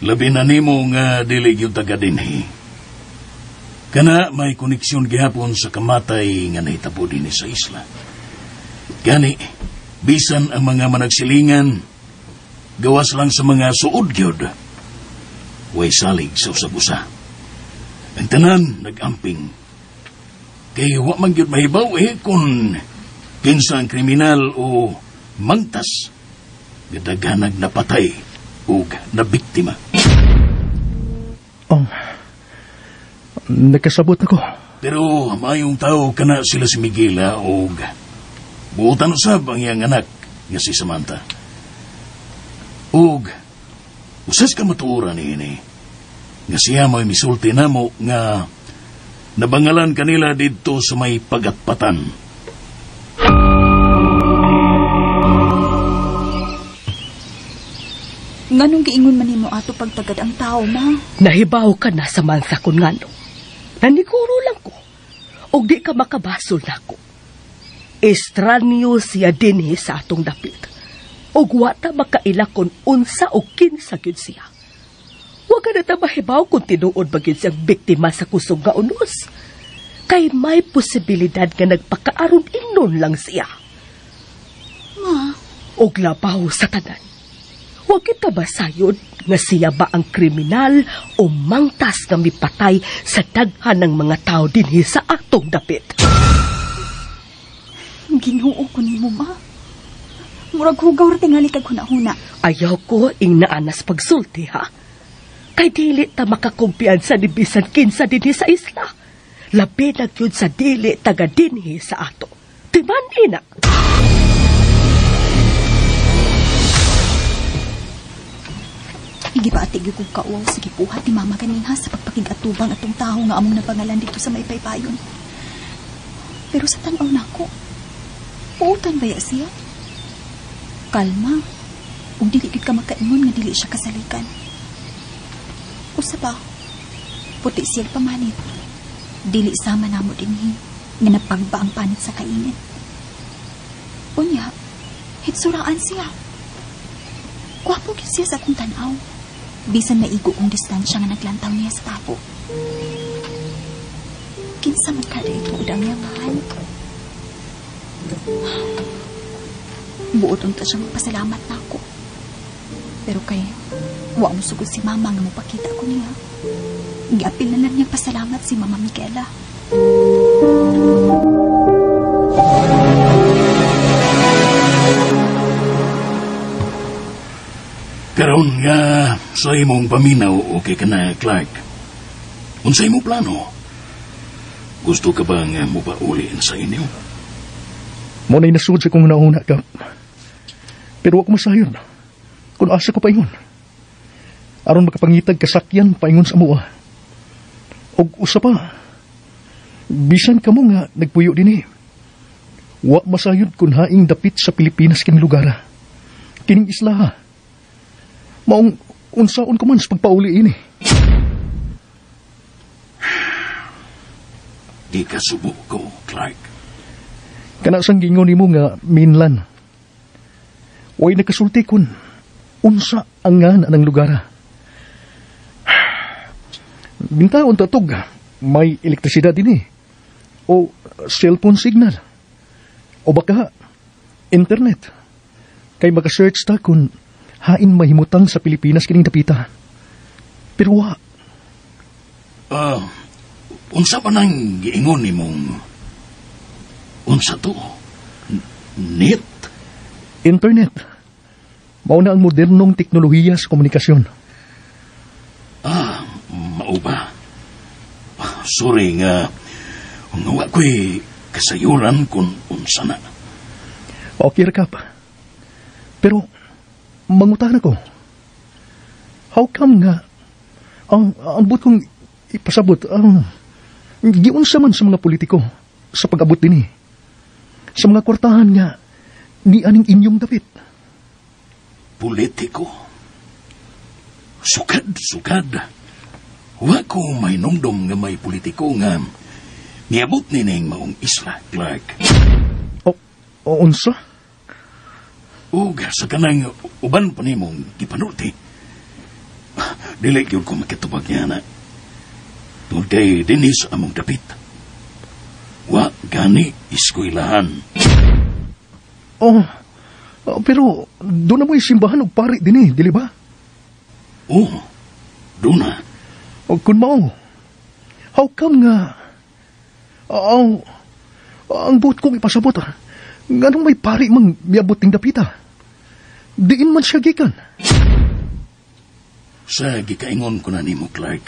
Speaker 4: Labi na nimo nga dili gyud taga dinhi. Kana may koneksyon gihapon sa kamatay nga nahitabo dinhi sa isla. Gani, bisan ang mga managsilingan, gawas lang sa mga suod gyud, way salig sa usag-usa. Ang tanan nag-amping. Kay wa man gyud mahibaw kung kinsa ang kriminal o mangtas nga daghanag napatay ug nabiktima.
Speaker 9: Oh, nakasabot ako.
Speaker 4: Pero mayong tao kana sila si Miguela og buotan usab ang iyang anak nga si Samantha. Og usas ka matuoran niini nga siya mo'y misulti namo nga nabangalan kanila didto sa may pagatpatan.
Speaker 6: Nganong giingon man nimo ato pagtagad ang tao, ma?
Speaker 11: Nahibaw ka na, Samantha, kung ngano. Naniguro lang ko. Og di ka makabasol nako. Estranyo siya dinhi sa atong dapit. Og wa ta makaila kung unsa o kinsa gyud siya. Wa ka na ta mahibaw kung tinuod ba gyud siyang biktima sa kusog nga unos. Kay may posibilidad nga nagpakaaron ingnon lang siya.
Speaker 6: Ma?
Speaker 11: Og labaw sa tanan. Wa kita basayod nga siya ba ang kriminal o mangtas nga mipatay sa daghan ng mga tao dinhi sa atong dapit.
Speaker 6: Ginoo ko nimo, ma. Murag hugaw ra tingali kag huna-huna.
Speaker 11: Ayaw ko ing naanas pagsulti, ha? Kay dili ta makakumpiyansa ni bisan kinsa dinhi sa isla. Labi na gyud sa dili taga dinhi sa ato. Timan ina.
Speaker 6: Gibaati gyud kog kauwaw sa gipuhat ni mama kaniha sa pagpakigatubang atong tawo nga among napangalan dito sa may paypayon. Pero sa tan-aw nako, puutan baya siya? Kalma. Ug dili gyud ka makaingon nga dili siya kasalikan. Usa pa, Puti siya pamanit. Dili sama namo dinhi nga napagba ang panit sa kainit. Unya, hitsuraan siya. Gwapo gyud siya sa akong tan-aw. Bisan maigo kong distansya nga naglantaw niya sa tapo. Kinsa man kada ito ang iyang mahal. Buot unta siya magpasalamat na ako. Pero kay, wa mo sugod si mama nga mopakita ko niya. Giapil na lang niya pasalamat si Mama Miguela.
Speaker 4: Karon nga sa imong paminaw, okay ka na, Clark. Unsay mo plano? Gusto ka ba nga mopauli sa inyo?
Speaker 9: Mo na'y nasud sa kong nauna, Kap. Pero ako masayon. Kung asa ko paingon. Aron makapangitag kasakyan paingon sa amoa. Og usa pa. Bisan kamo nga nagpuyo dinhi. Wa masayod kun haing dapit sa Pilipinas kining lugar. Kining isla. Maong unsaon ko man sa pagpauli ini.
Speaker 4: Di ka subo ko, Clark.
Speaker 9: Kana sang gingon nimo nga mainland. Way nakasulti kun unsa ang ngana ng lugar. Bintaon tatog, may elektrisidad din eh. O cellphone signal. O baka internet. Kay maka-search ta kung hain mahimutang sa Pilipinas kining dapita. Pero wa.
Speaker 4: Unsa pa nang giingon nimong unsa to? Net?
Speaker 9: Internet. Mao na ang modernong teknolohiya sa komunikasyon.
Speaker 4: Ah, mao ba? Sorry nga, wa ko'y kasayuran kung unsa na.
Speaker 9: Okay, Kap. Pero, mangutan ako. How come nga, ang but kong ipasabot, giunsa man sa mga politiko sa pag-abot din eh. Sa mga kwartahan nga, ni aning inyong dapit.
Speaker 4: Politiko? Sukad, sukad. Wa ko may nungdom nga may politiko nga niabot nining maong isla, Clark.
Speaker 9: O unsa?
Speaker 4: Ug sa kanang uban pa nimong gipanulti. Dili gyud ko makatubag niya na. Tungod kay dinhi sa among dapit. Wa gani eskwelahan.
Speaker 9: Oh, pero doon na mo'y simbahan og pari din eh, dili ba?
Speaker 4: Oo, doon na.
Speaker 9: O kung mao, how come nga, ang buot kong ipasabot, nganong may pari mang miabot ting dapita? Diin man siya gikan.
Speaker 4: Sa gikaingon ko na nimo, Clark,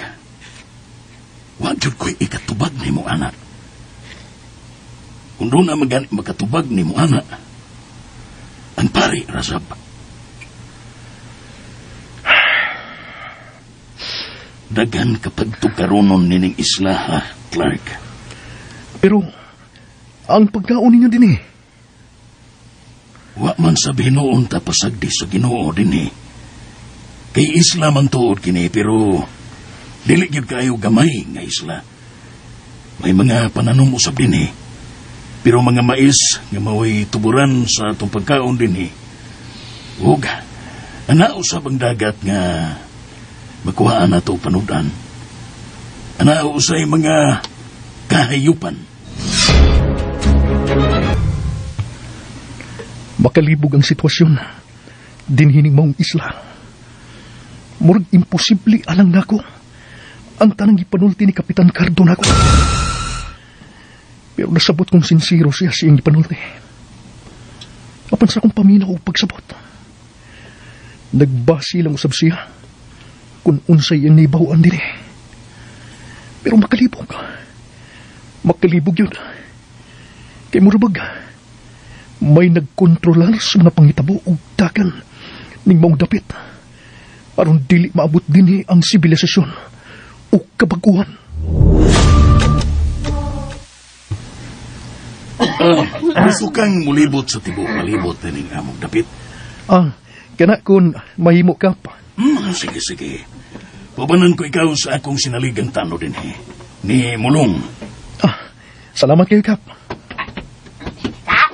Speaker 4: wa jud ko'y ikatubag nimo, anak. Kung doon na makatubag nimo, anak, ang pari, rasab. Daghan kapag tukaronon nining isla, ha, Clark.
Speaker 9: Pero, ang pagkaon ninyo din eh.
Speaker 4: Wa man sa binuon ta pasagdi sa Ginoo din eh. Kay isla man tuod kini, pero dili gyud kaayo gamay nga isla. May mga pananom usab din eh. Pero mga mais nga mao'y tuburan sa atong pagkaon din eh. Ug, ana usab ang dagat nga makuhaan nato panudan. Ana usay mga kahayupan.
Speaker 9: Makalibog ang sitwasyon. Dinhining maong isla. Murag imposible alang nako ang tanang gipanulti ni Kapitan Cardo nako. Pero nasabot kong sinsiro siya sa iyang gipanulti. Apan sa akong paminaw og pagsabot, nagbasi lang usab siya kung unsay iyang nahibaw-an dinhi. Pero makalibog. Makalibog yun. Kay murabag, may nagkontrolar sa mga pangitabo og dagan ning maong dapit aron dili maabot dinhi ang sibilisasyon o kabaguhan.
Speaker 4: Gusto kang mulibot sa tibuok malibot nining among dapit?
Speaker 9: Kana kun mahimo ka pa.
Speaker 4: Sige, sige. Pabanan ko ikaw sa akong sinaligang tanod din eh. Ni Mulong.
Speaker 9: Ah, salamat kayo, Kap.
Speaker 12: Kap!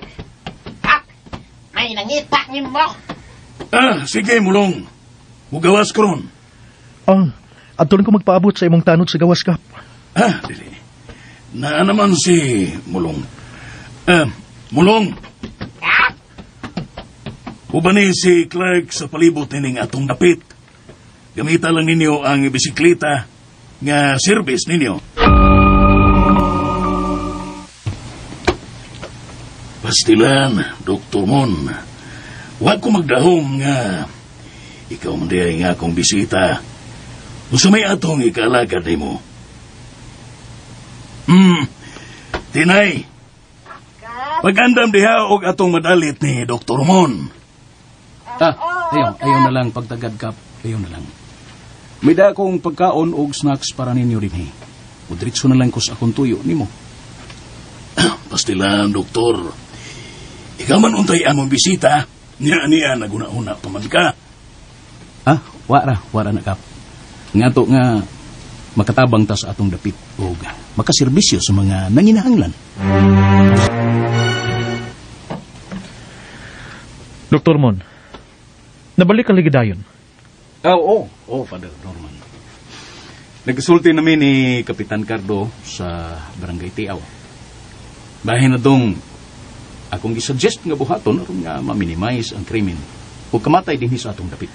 Speaker 12: Kap! May nangita ni mo.
Speaker 4: Ah, sige, Mulong. Mugawas ko ron.
Speaker 9: Ah, adto lang ko magpaabot sa imong tanod sa gawas, Kap.
Speaker 4: Ah, dili. Naa naman si Mulong. Ah, Mulong.
Speaker 12: Kap!
Speaker 4: Uban ni si Clark sa palibot nining atong dapit. Gamita lang ninyo ang bisikleta nga service ninyo. Pastilan, Dr. Mon. Huwag ko magdahom nga ikaw man diay nga akong bisita. Unsa may atong ikaalagad nimo? Tinay. Pag-andam diha og atong madalit ni Dr. Mon.
Speaker 8: Ah, ayaw na lang pagtagad, Kap. Ayaw na lang. May da akong pagkaon og snacks para ninyo rin eh. Udritso na lang ko sa akong tuyo nimo.
Speaker 4: Pastilan, Doktor. Ikaw man untay among bisita. Niya-niya, naguna-una pa man ka.
Speaker 8: Ah, wara na, Kap. Nga to nga makatabang ta sa atong dapit og makaserbisyo sa mga nanginahanglan.
Speaker 5: Dr. Mon, nabalik ang ligidayon.
Speaker 8: Oo, Father Norman. Nagkasulti namin ni Kapitan Cardo sa Barangay Tiaw. Bahin na dong akong gisuggest nga buhaton aron nga ma-minimize ang krimen o kamatay dinhi sa atong dapit.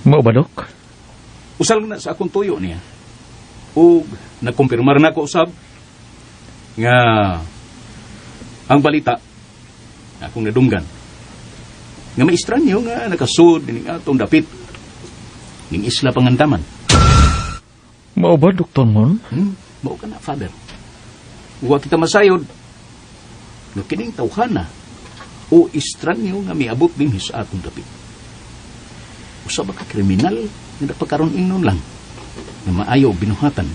Speaker 5: Mao ba, Dok?
Speaker 8: Usal na sa akong tuyo niya. O nagkumpirmar na ko usab nga ang balita akong nadunggan nga may estranyo nga nakasud ning atong dapit ning Isla Pangandaman.
Speaker 5: Mao ba, Dr. Mon?
Speaker 8: Mao ka na, Father. Wa kita masayod nga kining tawhana o estranyo nga miabot dinhi sa atong dapit. Usa ba ka kriminal nga napakaron ingnon lang nga maayo og binuhatan,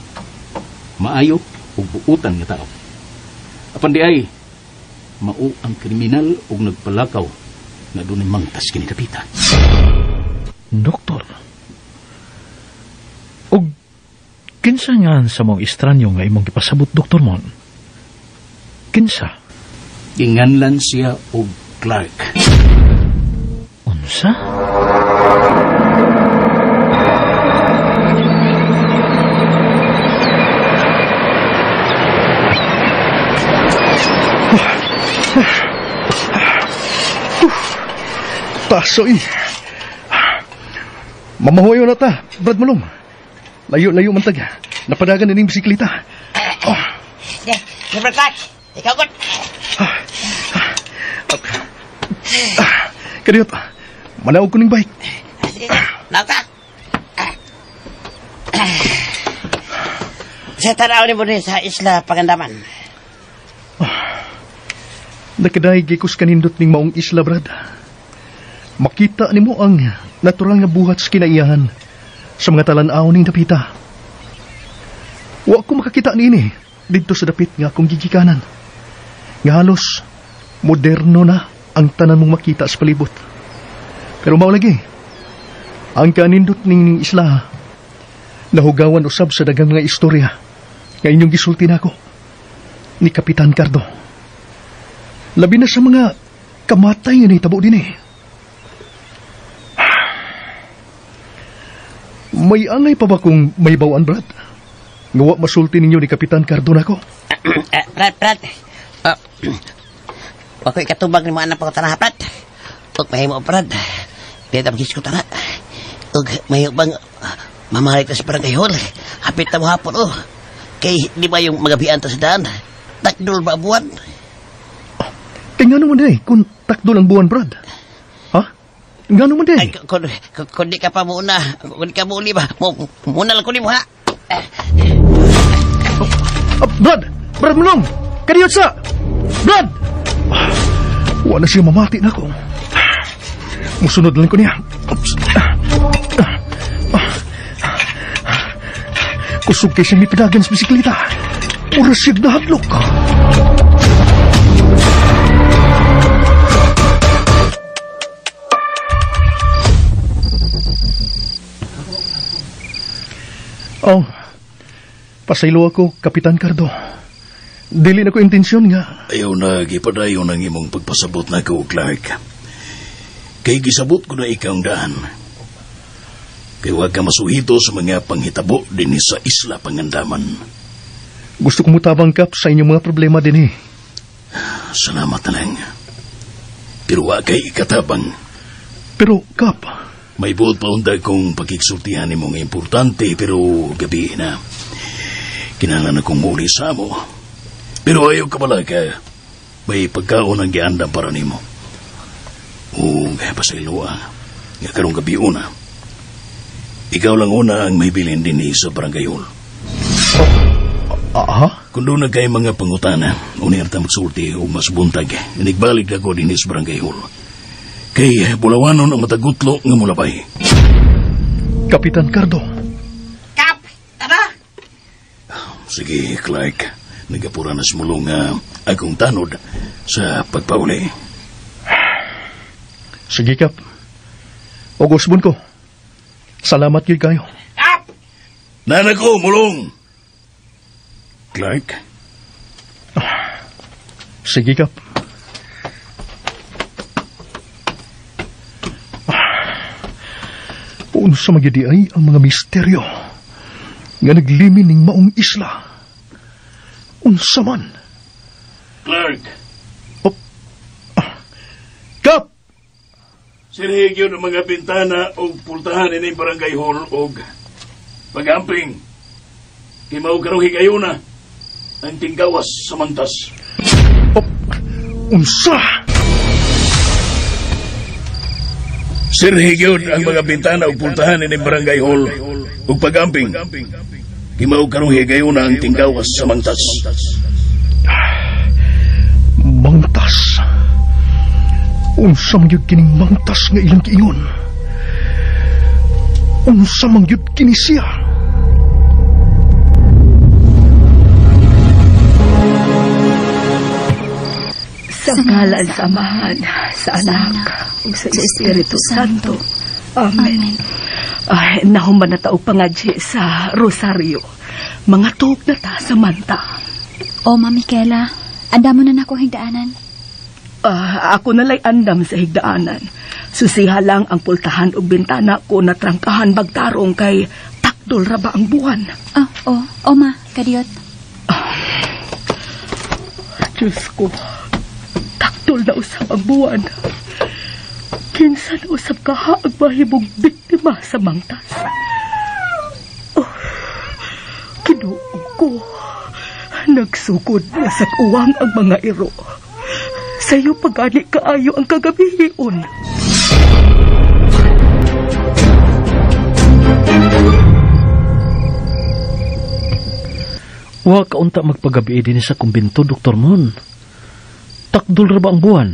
Speaker 8: maayo og buutan nga tao. Apan di ay mao ang kriminal og nagpalakaw nga dunay mangtas kini dapita.
Speaker 5: Doktor, og kinsa nga sa mong estranyo nga imong gipasabot, Dr. Mon? Kinsa?
Speaker 8: Ginganlan siya og Clark.
Speaker 5: Unsa?
Speaker 9: Taso eh. Mamahoyo na ta, Brad Mulong. Layo-layo man tag. Napadagan na ning bisikleta.
Speaker 12: Oh. Brad Clark, ikaw god.
Speaker 9: Kadiyot, manaog ko ning bike.
Speaker 12: Sige, naog ka. Sa tanaw ni mo rin sa Isla Pangandaman.
Speaker 9: Nakadahig gikos kanindot ning maong isla, Brad. Makita nimo ang natural nga buhat sa kinaiyahan sa mga talan-aw ning dapita. Wa ko makakita niini didto sa dapit nga akong gigikanan. Nga halos moderno na ang tanan mong makita sa palibot. Pero mao lagi, ang kanindot ning isla nahugawan usab sa daghang mga istorya nga inyong gisulti nako ni Kapitan Cardo. Labi na sa mga kamatay nga nahitabo dinhi. May angay pa ba kung may bawaan, Brad? Nga wa masulti ninyo ni Kapitan Cardo nako.
Speaker 12: Brad. Wa ko'y katubag ni mo anak pagkatanaha, Brad. Ug mahimo, Brad. Di ta maghiskot ana. Ug mahimo bang mamahalik ta sa barangay hall. Hapit na mo hapon, oh. Kay di ba yung magabian ta sa daan? Takdol ba buwan?
Speaker 9: Kay nga naman eh, kung takdol ang buwan, Brad. Ha? Nga naman eh.
Speaker 12: Ay, kung di ka pa muna, kung di ka muli ba, muna lang ko ni mo, ha?
Speaker 9: Brad! Brad Mulong! Kadiyot sa! Brad! Wala siya mamati na ako. Musunod lang ko niya. Oops. Kusog kay siya mipidagan sa bisikleta. Mura siya nahadlok. Oh, pasaylo ako, Kapitan Cardo. Dili na ko intensyon nga.
Speaker 4: Ayaw na, gipadayon ang imong pagpasabot na ko, Clark. Kay gisabot ko na ikaw ang daan. Kay huwag ka masuhito sa mga panghitabo din sa Isla Pangandaman.
Speaker 9: Gusto ko mutabang, Kap, sa inyong mga problema din eh.
Speaker 4: Salamat na lang. Pero wa kay ikatabang.
Speaker 9: Pero, Kap...
Speaker 4: May buot pa undag kong pagkiksultihan ni mga importante, pero gabi na. Kinahanglan akong muli sa mo. Pero ayaw ka pala ka. May pagkaon ang giandam para nimo. O pasayloa, nga karong gabi una. Ikaw lang una ang may bilin din sa barangay hall.
Speaker 9: Aha?
Speaker 4: Kung doon na kay mga pangutana, unir ta magsulti o mas buntag, nigbalik ako din sa barangay hall. Kay Bulawanon ang matagutlo nga mulabay.
Speaker 9: Kapitan Cardo.
Speaker 12: Kap, tara!
Speaker 4: Sige, Clark. Nagapura na sumulong akong tanod sa pagpauli.
Speaker 9: Sige, Kap. O gusbon ko. Salamat gyud kayo.
Speaker 12: Kap!
Speaker 4: Nana ko, mulong! Clark?
Speaker 9: Sige, Kap. Unsa magyadi ay ang mga misteryo nga naglimin ning maong isla. Unsa man?
Speaker 4: Clark!
Speaker 9: Oh. Kap!
Speaker 4: Sirhigyo ng mga bintana og pultahan ini barangay hall og pagamping. Kay mao karong higayuna ang tinggawas sa mangtas.
Speaker 9: Oh. Unsa?
Speaker 4: Sirhigyon ang mga bintana og pultahan ini barangay hall ug pagamping. Kay mao karong higayuna ang tinggawas sa mangtas.
Speaker 9: Mangtas. Unsa man gyud kining mangtas nga ilang giingon? Unsa man gyud kini siya?
Speaker 11: Sa ngalan sa Amahan, sa Anak, ug sa Espiritu Santo. Amen. Ay, nahuman na ta og pangadji sa Rosario. Mga tuog na ta sa manta.
Speaker 6: O, Ma'am Michaela, andamo na nako higdaanan.
Speaker 11: Ako nalay andam sa higdaanan. Susiha lang ang pultahan og bintana ko na trangkahan bagtarong kay takdol ra ba ang buwan.
Speaker 6: Ah, oh, oh ma, kadiyot.
Speaker 11: Diyos ko, takdol na usab ang buwan. Kinsa na usab kaha ang mahimong biktima sa mangtas. Oh, Ginoo ko, nagsugod na sa uwang ang mga iro. Sayo pagani kaayo ang kagabihion.
Speaker 5: Wa kaunta magpagabi din sa kumbento, Dr. Mon. Takdol ra ba ang buwan?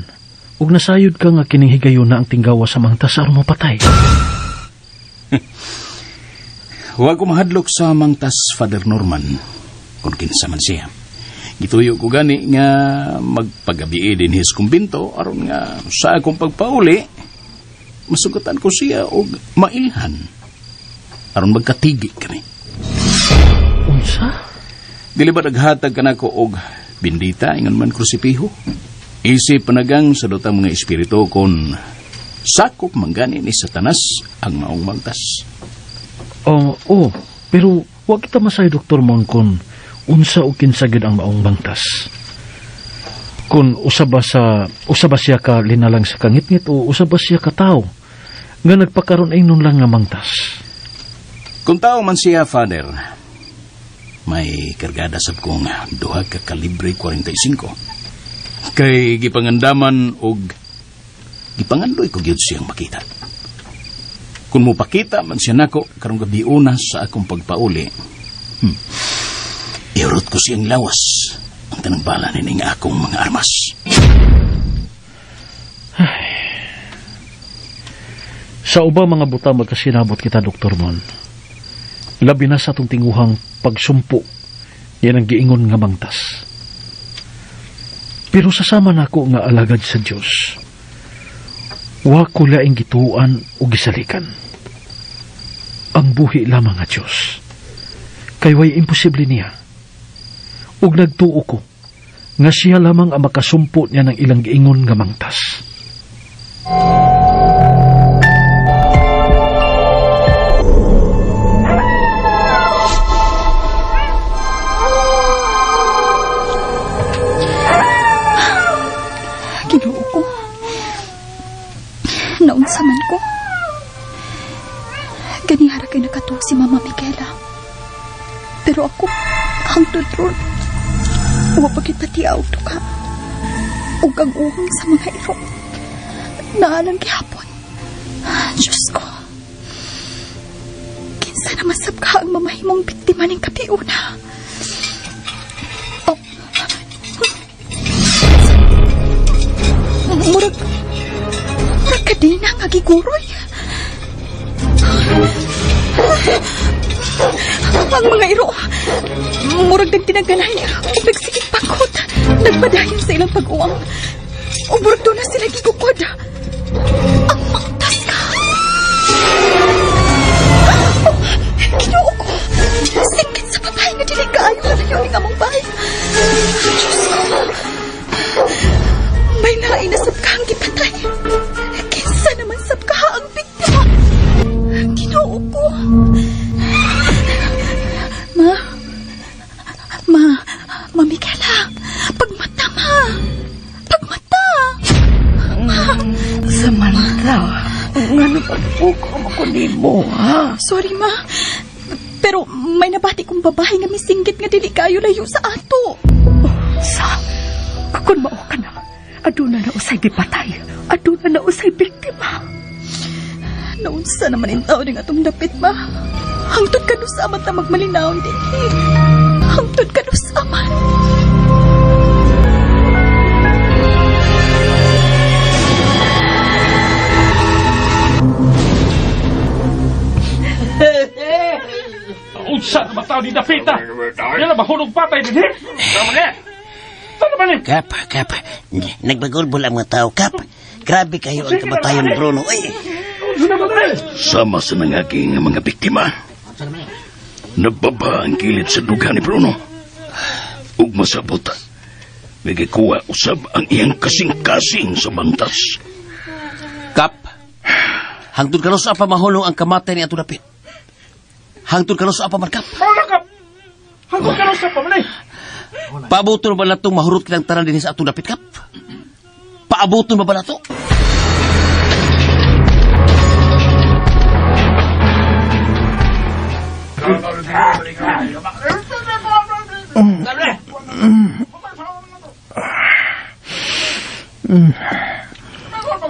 Speaker 5: Ug nasayod ka nga kining higayuna ang tinggawa sa mangtas aron mapatay.
Speaker 4: Huwag ko mahadlok sa mangtas, Father Norman, kung kinsa man siya. Gituyo ko gani nga magpagabi din his kumbinto aron nga sa akong pagpauli masugatan ko siya og mailhan aron magkatigi kami.
Speaker 5: Unsa?
Speaker 4: Dili ba naghatag ka nako og bindita ingon man krusipiho? Isip panagang sa dotang mga espiritu kon sakop manggani ni Satanas ang maong mangtas.
Speaker 5: Oh, pero wa kita masay Dr. Mon kon unsa o kinsa gyud ang maong mangtas. Kun usa ba siya ka linalang sa kangitngit o usa ba siya ka tawo nga nagpakaron ay nun lang nga mangtas.
Speaker 4: Kung tao man siya, Father, may kargada sab kong duha ka kalibre 45. Kay gipangandaman og gipangandoy ko gyud siyang makita. Kung mopakita man siya nako karong gabi una sa akong pagpauli, iurot ko siyang lawas ang tanang bala nining akong mga armas.
Speaker 5: Ay. Sa uba mga buta magkasinabot kita, Dr. Mon. Labi na sa atong tinguhang pagsumpo, yan ang giingon nga mangtas. Pero sasama nako nga alagad sa Dios, wa ko laing gituan o gisalikan. Ang buhi lamang nga Dios. Kay way imposible niya. Ug nagtuo ko nga siya lamang ang makasumpo niya ng ilang giingon nga mangtas.
Speaker 6: Ginoo ko. Naunsa man ko. Ganihara kay nakatuo si Mama Michaela. Pero ako, hangtod ron, wa pa gyud patiaw to ka. Ug ang uhong sa mga iro, naalang gihapon. Diyos ko, kinsa na masab ka ang mamahimong biktima ning kapiuna. Oh. Murag kadena nga giguroy. Ang mga iro, murag nagtinaganahin ug nagsigig pagkot. Nagpadayon sa ilang pag-uwang. Ug murag doon na sila gigukod. Ang mangtas ka. Oh, Ginoo ko. Singkit sa babae nga dili kaayo halayo ning among bahay. Diyos ko. May naay nasab ka ang gipatay. Kinsa naman sab ka ang biktima. Ginoo ko. Ma Michaela, pagmata, ma. Pagmata. Ma.
Speaker 11: Samantha, ngano pagpukom ako nimo, ha?
Speaker 6: Sorry, ma. Pero may nabati kong babae nga misinggit nga dili kayo layo sa ato.
Speaker 11: Sa, kung mao ka na, aduna na usay gipatay. Aduna na usay biktima.
Speaker 6: Naunsa naman in tao ning atong dapit, ma. Hangtod ka sa amat na magmalinaw dinhi. Hangtod ka sa amat.
Speaker 8: Unsa na tao ni Dapita? Yan na mahulog patay dinhi. Tama ni.
Speaker 12: Kap, Kap. Nagbagulbol ang mga tao, Kap. Grabe kayo ang kamatayon, Bruno. Ay.
Speaker 4: Sama sa nangagi nga mga biktima. Nababa ang kilid sa duga ni Bruno. Ug masabot, may gikuha usab ang iyang kasing-kasing sa bantas.
Speaker 7: Kap, hangtod karon sa pamahulong ang kamatay ni ato dapit. Hangtod karon sa paman, Kap.
Speaker 8: Wala, Kap. Hangtod karon sa paman.
Speaker 7: Paabuton ba natong mahurot kitang tanan dinhi sa atong dapit, Kap? Paabuton ba ba nato?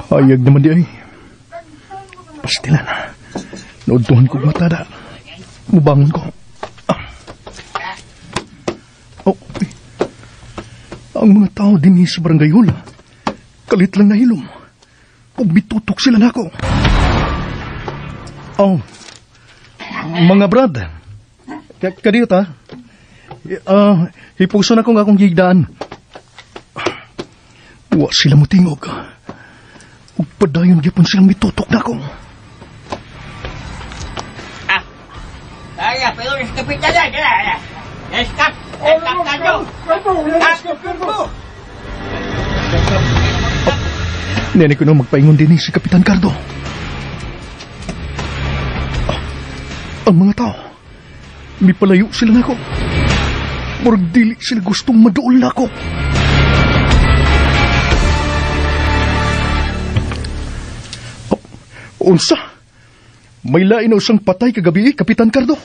Speaker 9: Ayag naman di ay. Pastilan. Naudtuhan ko matada. Mubangon ko. Oh, eh. Ang mga tao din sa barangay hall. Kalit lang nahilom. Ug mitutok sila nako. Oh. Mga brad. Kadiyo ta. Hipugso na kong akong gigdaan. Wa sila mutingog. Ug padayon gyapon silang mitutok nako.
Speaker 2: Ay, pero es kapitan. Kap.
Speaker 9: Nene ko na magpaingon din si Kapitan Cardo. Ang mga tao, mipalayo sila nako. Murag dili sila gustong maduol nako. Oh, unsa? May lain na usang patay kagabi, Kapitan Cardo.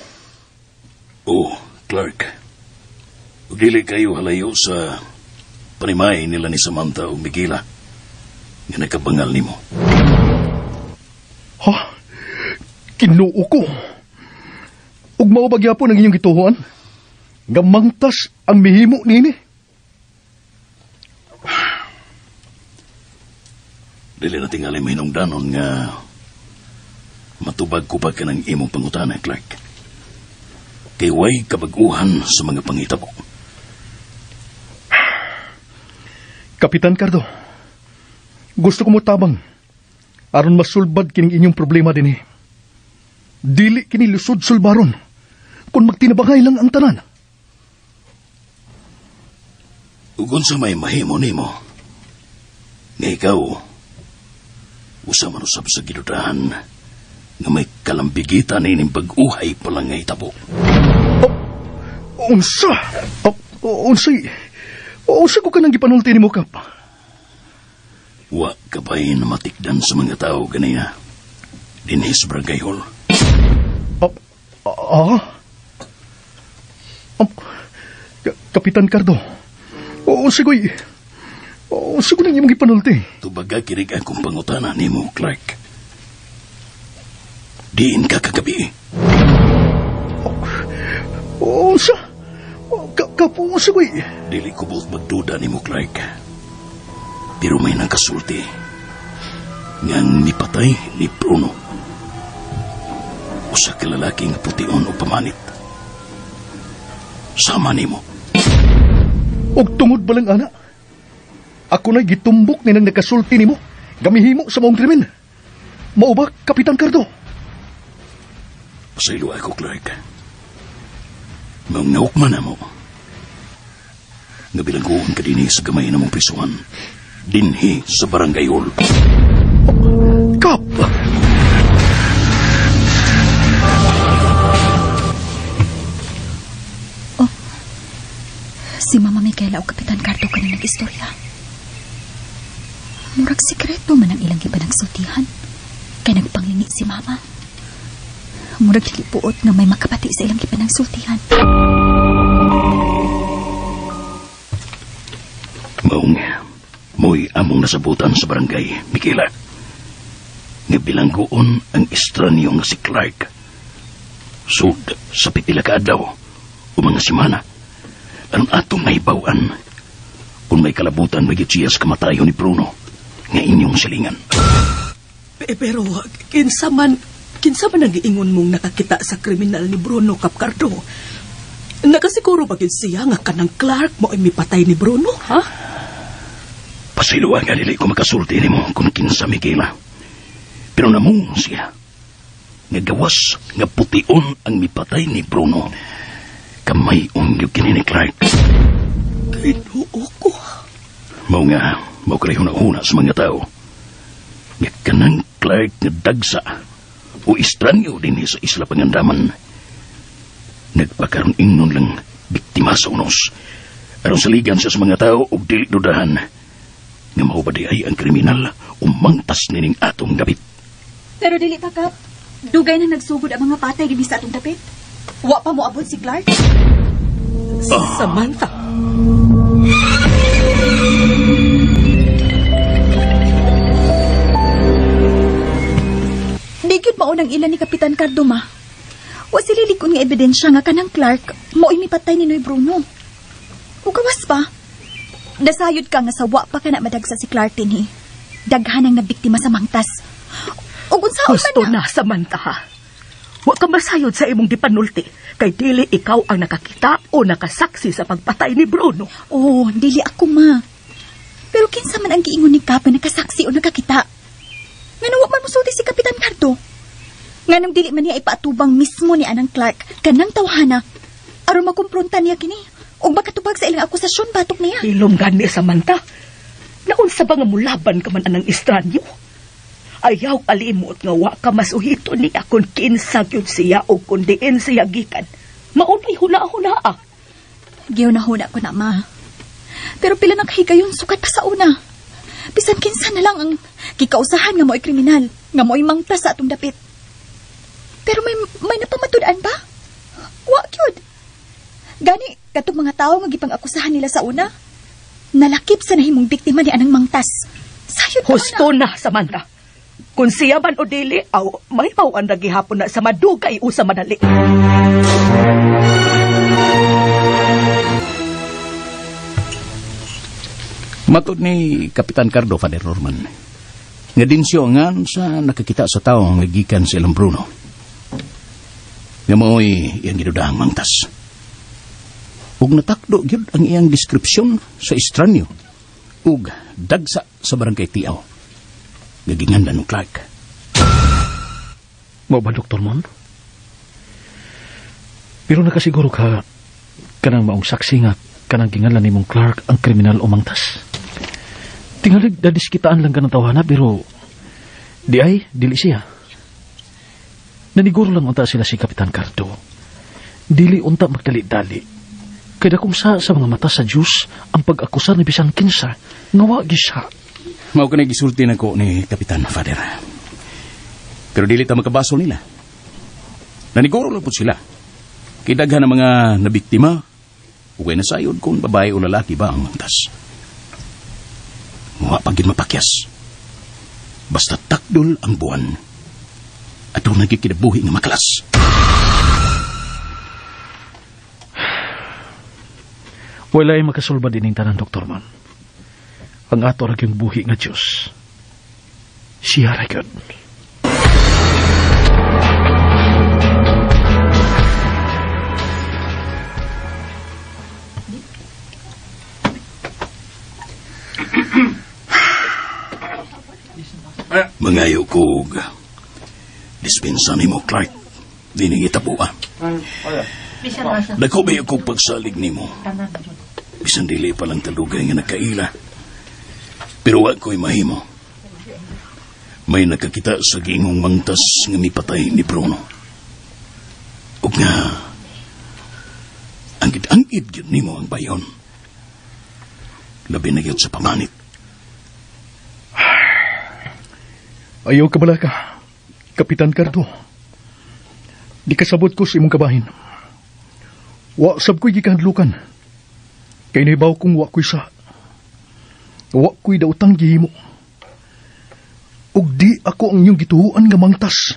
Speaker 4: Oh, Clark. Dili kayo halayo sa panimay nila ni Samantha o Miguela nga nakabangal nimo.
Speaker 9: Ha? Kinuo ko. Ug mao ba gyapon ang inyong gituhuan? Nga mangtas ang mihimo nini?
Speaker 4: Dili na tingali mahinungdanon nga matubag ko pa ka ng imong pangutana, Clark. Kay way kabag-uhan sa mga pangitabo.
Speaker 9: Kapitan Cardo, gusto ko mo tabang aron masulbad kining inyong problema dinhi. Dili kini lusod sulbaron. Kung magtinabangay lang ang tanan.
Speaker 4: Ug unsa may mahimo nimo? Nga ikaw, usa man usab sa gidudahan nga may kalambigitan ining pag-uhay pa lang nga hitabo.
Speaker 9: Unsa? Unsay? Unsa ko kanang gipanulti nimo, Kap?
Speaker 4: Wa ka ba'y namatikdan sa mga tao ganiya? Dinhi sa Barangay Hall.
Speaker 9: Kapitan Cardo, unsa ko'y... Unsa ko nang imong gipanulti?
Speaker 4: Tubaga kirig akong pangutana nimo, Clark. Diin ka kagabi.
Speaker 9: Unsa? Kap, unsa ko'y...
Speaker 4: Dili ko buot magduda nimo, Clark. Pero may nakasulti ngang nipatay ni Bruno. Usa ka lalaki nga pution o pamanit. Sama nimo.
Speaker 9: Og tungod ba lang, ana? Ako na'y gitumbok ni nang nakasulti nimo. Gamihimo sa maong krimen. Mao ba, Kapitan Cardo?
Speaker 4: Pasaylo ako, Clark. Maong naukman na mo. Nga bilangguan ka dinhi sa gamay na mong prisuhan. Dinhi sa Barangay Hall.
Speaker 9: Kap!
Speaker 6: Oh, si Mama Micaela o Kapitan Cardo ka na nag-istorya. Murag sikreto man ang ilang gipanagsultihan. Kay nagpanglingi si Mama. Murag dili buot nga may makapati sa ilang gipanagsultihan.
Speaker 4: Maong, mo'y among nasabutan sa barangay, Micaela. Nga bilanggoon ang estranyo nga si Clark. Sud sa pipila ka adlaw o mga semana, aron atong mahibaw-an kung may kalabutan magyud siya sa kamatayon ni Bruno nga inyong silingan.
Speaker 11: Pero kinsa man ang giingon mong nakakita sa kriminal ni Bruno, Kap Cardo? Nakasiguro ba gyud siya nga kanang Clark mo ay mipatay ni Bruno, ha?
Speaker 4: Pasayloa nga dili ko makasulti nimo kung kinsa, Micaela. Pero namung siya nga gawas nga pution ang mipatay ni Bruno. Kamay gyud kini ni Clark.
Speaker 11: Ginoo ko.
Speaker 4: Mao nga, mao kay huna-huna sa mga tao nga kanang Clark nga dagsa o estranyo dinhi sa Isla Pangandaman. Nagpakaroon ingnon lang biktima sa unos. Aron saligan siya sa mga tao og dili dudahan nga mao ba di ay ang kriminal o mangtas nining atong dapit.
Speaker 6: Pero dili pa, Kap. Dugay na nagsugod ang mga patay dinhi sa atong dapit. Wa pa mo abot si Clark.
Speaker 11: Samantha.
Speaker 6: Di gyud mao nang ilan ni Kapitan Cardo, ma. Wa sila likon nga ebidensya nga kanang Clark mo'y mipatay ni Noy Bruno. O gawas pa. Nasayod ka nga sa wa pa ka na madagsa si Clark dinhi. Daghan ang nabiktima sa mangtas. Ug unsaon man
Speaker 11: Gusto na, Samantha, ha? Wa ka masayod sa imong gipanulti kay dili ikaw ang nakakita o nakasaksi sa pagpatay ni Bruno.
Speaker 6: Oh, dili ako, ma. Pero kinsa man ang giingon ni Kap na nakasaksi o nakakita? Ngano wa man mosulti si Kapitan Cardo? Nganong dili man niya ipaatubang mismo ni anang Clark kanang tawhana aron makumpronta niya kini ug makatubag sa ilang akusasyon batok niya.
Speaker 11: Hilom gani, Samantha. Naunsa ba nga mulaban ka man anang estranyo? Ayaw kalimot nga wa ka masuhito niya kung kinsa gyud siya o kung diin siya gikan. Maunay huna-hunaa.
Speaker 6: Gihuna-huna ko na, ma. Pero pila na kahigayon sukat pa sa una. Bisan kinsa na lang ang gikausahan nga mo'y kriminal, nga mo'y mangtas sa atong dapit. Pero may napamatud-an ba? Wa gyud. Gani katong mga tawo nga gipang-akusahan nila sa una, nalakip sa nahimong biktima ni anang mangtas. Sayod
Speaker 11: Husto na, Samantha. Kung siya man o dili, aw, may awan na gihapon na sa madugay o sa madali.
Speaker 4: Matod ni Kapitan Cardo, Father Norman, nga din siya ngan sa nakakita sa tao nga gikan sa ilang Bruno. Nga mao'y iyang gidudahang mangtas. Ug natakdo gyud ang iyang deskripsyon sa estranyo ug dagsa sa barangay Tiaw. Nga ginganlan ng Clark.
Speaker 5: Mao ba, Dr. Mon? Pero nakasiguro ka kanang maong saksi nga kanang gingalan nimong Clark ang kriminal o mangtas. Tingalig dadiskitaan lang kanang tawhana pero di ay dili siya. Naniguro lang unta sila si Kapitan Cardo. Dili unta magdali-dali. Kaya dakong sa mga mata sa Diyos ang pag-akusar ni bisan kinsa nga wa gisa.
Speaker 4: Mao kanay gisulti nako ni Kapitan Father. Pero dili ta makabasol nila. Naniguro lang po sila. Kay daghan ang mga nabiktima, ugay na sayod kung babae o lalaki ba ang mangtas. Wa pa gid mapakyas. Basta takdol ang buwan. Aduna gyud kinabuhi nga makalas.
Speaker 5: Walay makasulba dining tanan, Doktor Man. Ang ato ra gyud buhi nga Dios. Siya ra gyud.
Speaker 4: Mangayo kog dispensa nimo, Clark. Dini gitabuan. Dako ba kog pagsalig nimo? Bisan dili pa lang talugay nga nakaila. Pero wa ko'y mahimo. May nakakita sa giingong mangtas nga mipatay ni Bruno. Ug nga angkid-angkid gyud nimo ang bayon. Labi na gyud sa pamanit.
Speaker 9: Ayaw ka bala ka, Kapitan Cardo. Di kasabot ko sa imong kabahin. Wa sab ko'y gikahadlukan. Kay nahibaw kong wa ko'y sa. Wa ko'y daotang gihimo. Ug di ako ang inyong gituhuan nga mangtas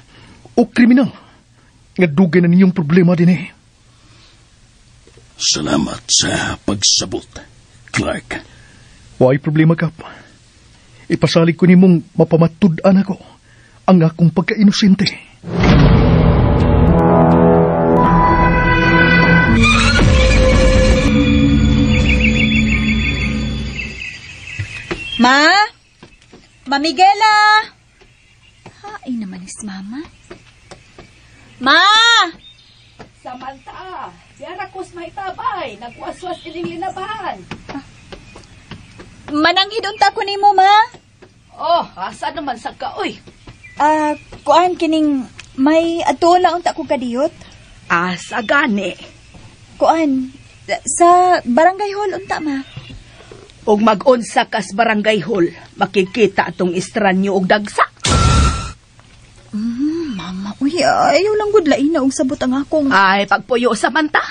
Speaker 9: o kriminal nga dugay na ninyong problema dinhi.
Speaker 4: Salamat sa pagsabot, Clark.
Speaker 9: Wa'y problema, Kap. Ipasalig ko nimong mapamatud-an ako ang akong pagka-inosente.
Speaker 6: Ma? Ma Miguela? Hain naman is mama. Ma!
Speaker 11: Samantha, diara kos mahitabay, nagwaswas ining linabahan.
Speaker 6: Mananghid unta ko nimo, ma.
Speaker 11: Oh, asa naman sa ka, oy?
Speaker 6: Kuan kining may adtuon lang unta ko kadiyot.
Speaker 11: Asa gani?
Speaker 6: Kuan sa barangay hall unta, ma.
Speaker 11: Og mag-unsa kas barangay hall, makikita atong estranyo og dagsa.
Speaker 6: Mama, uy, ayaw lang gud lain na og sabot ang akong.
Speaker 11: Ay, pagpuyo sa manta.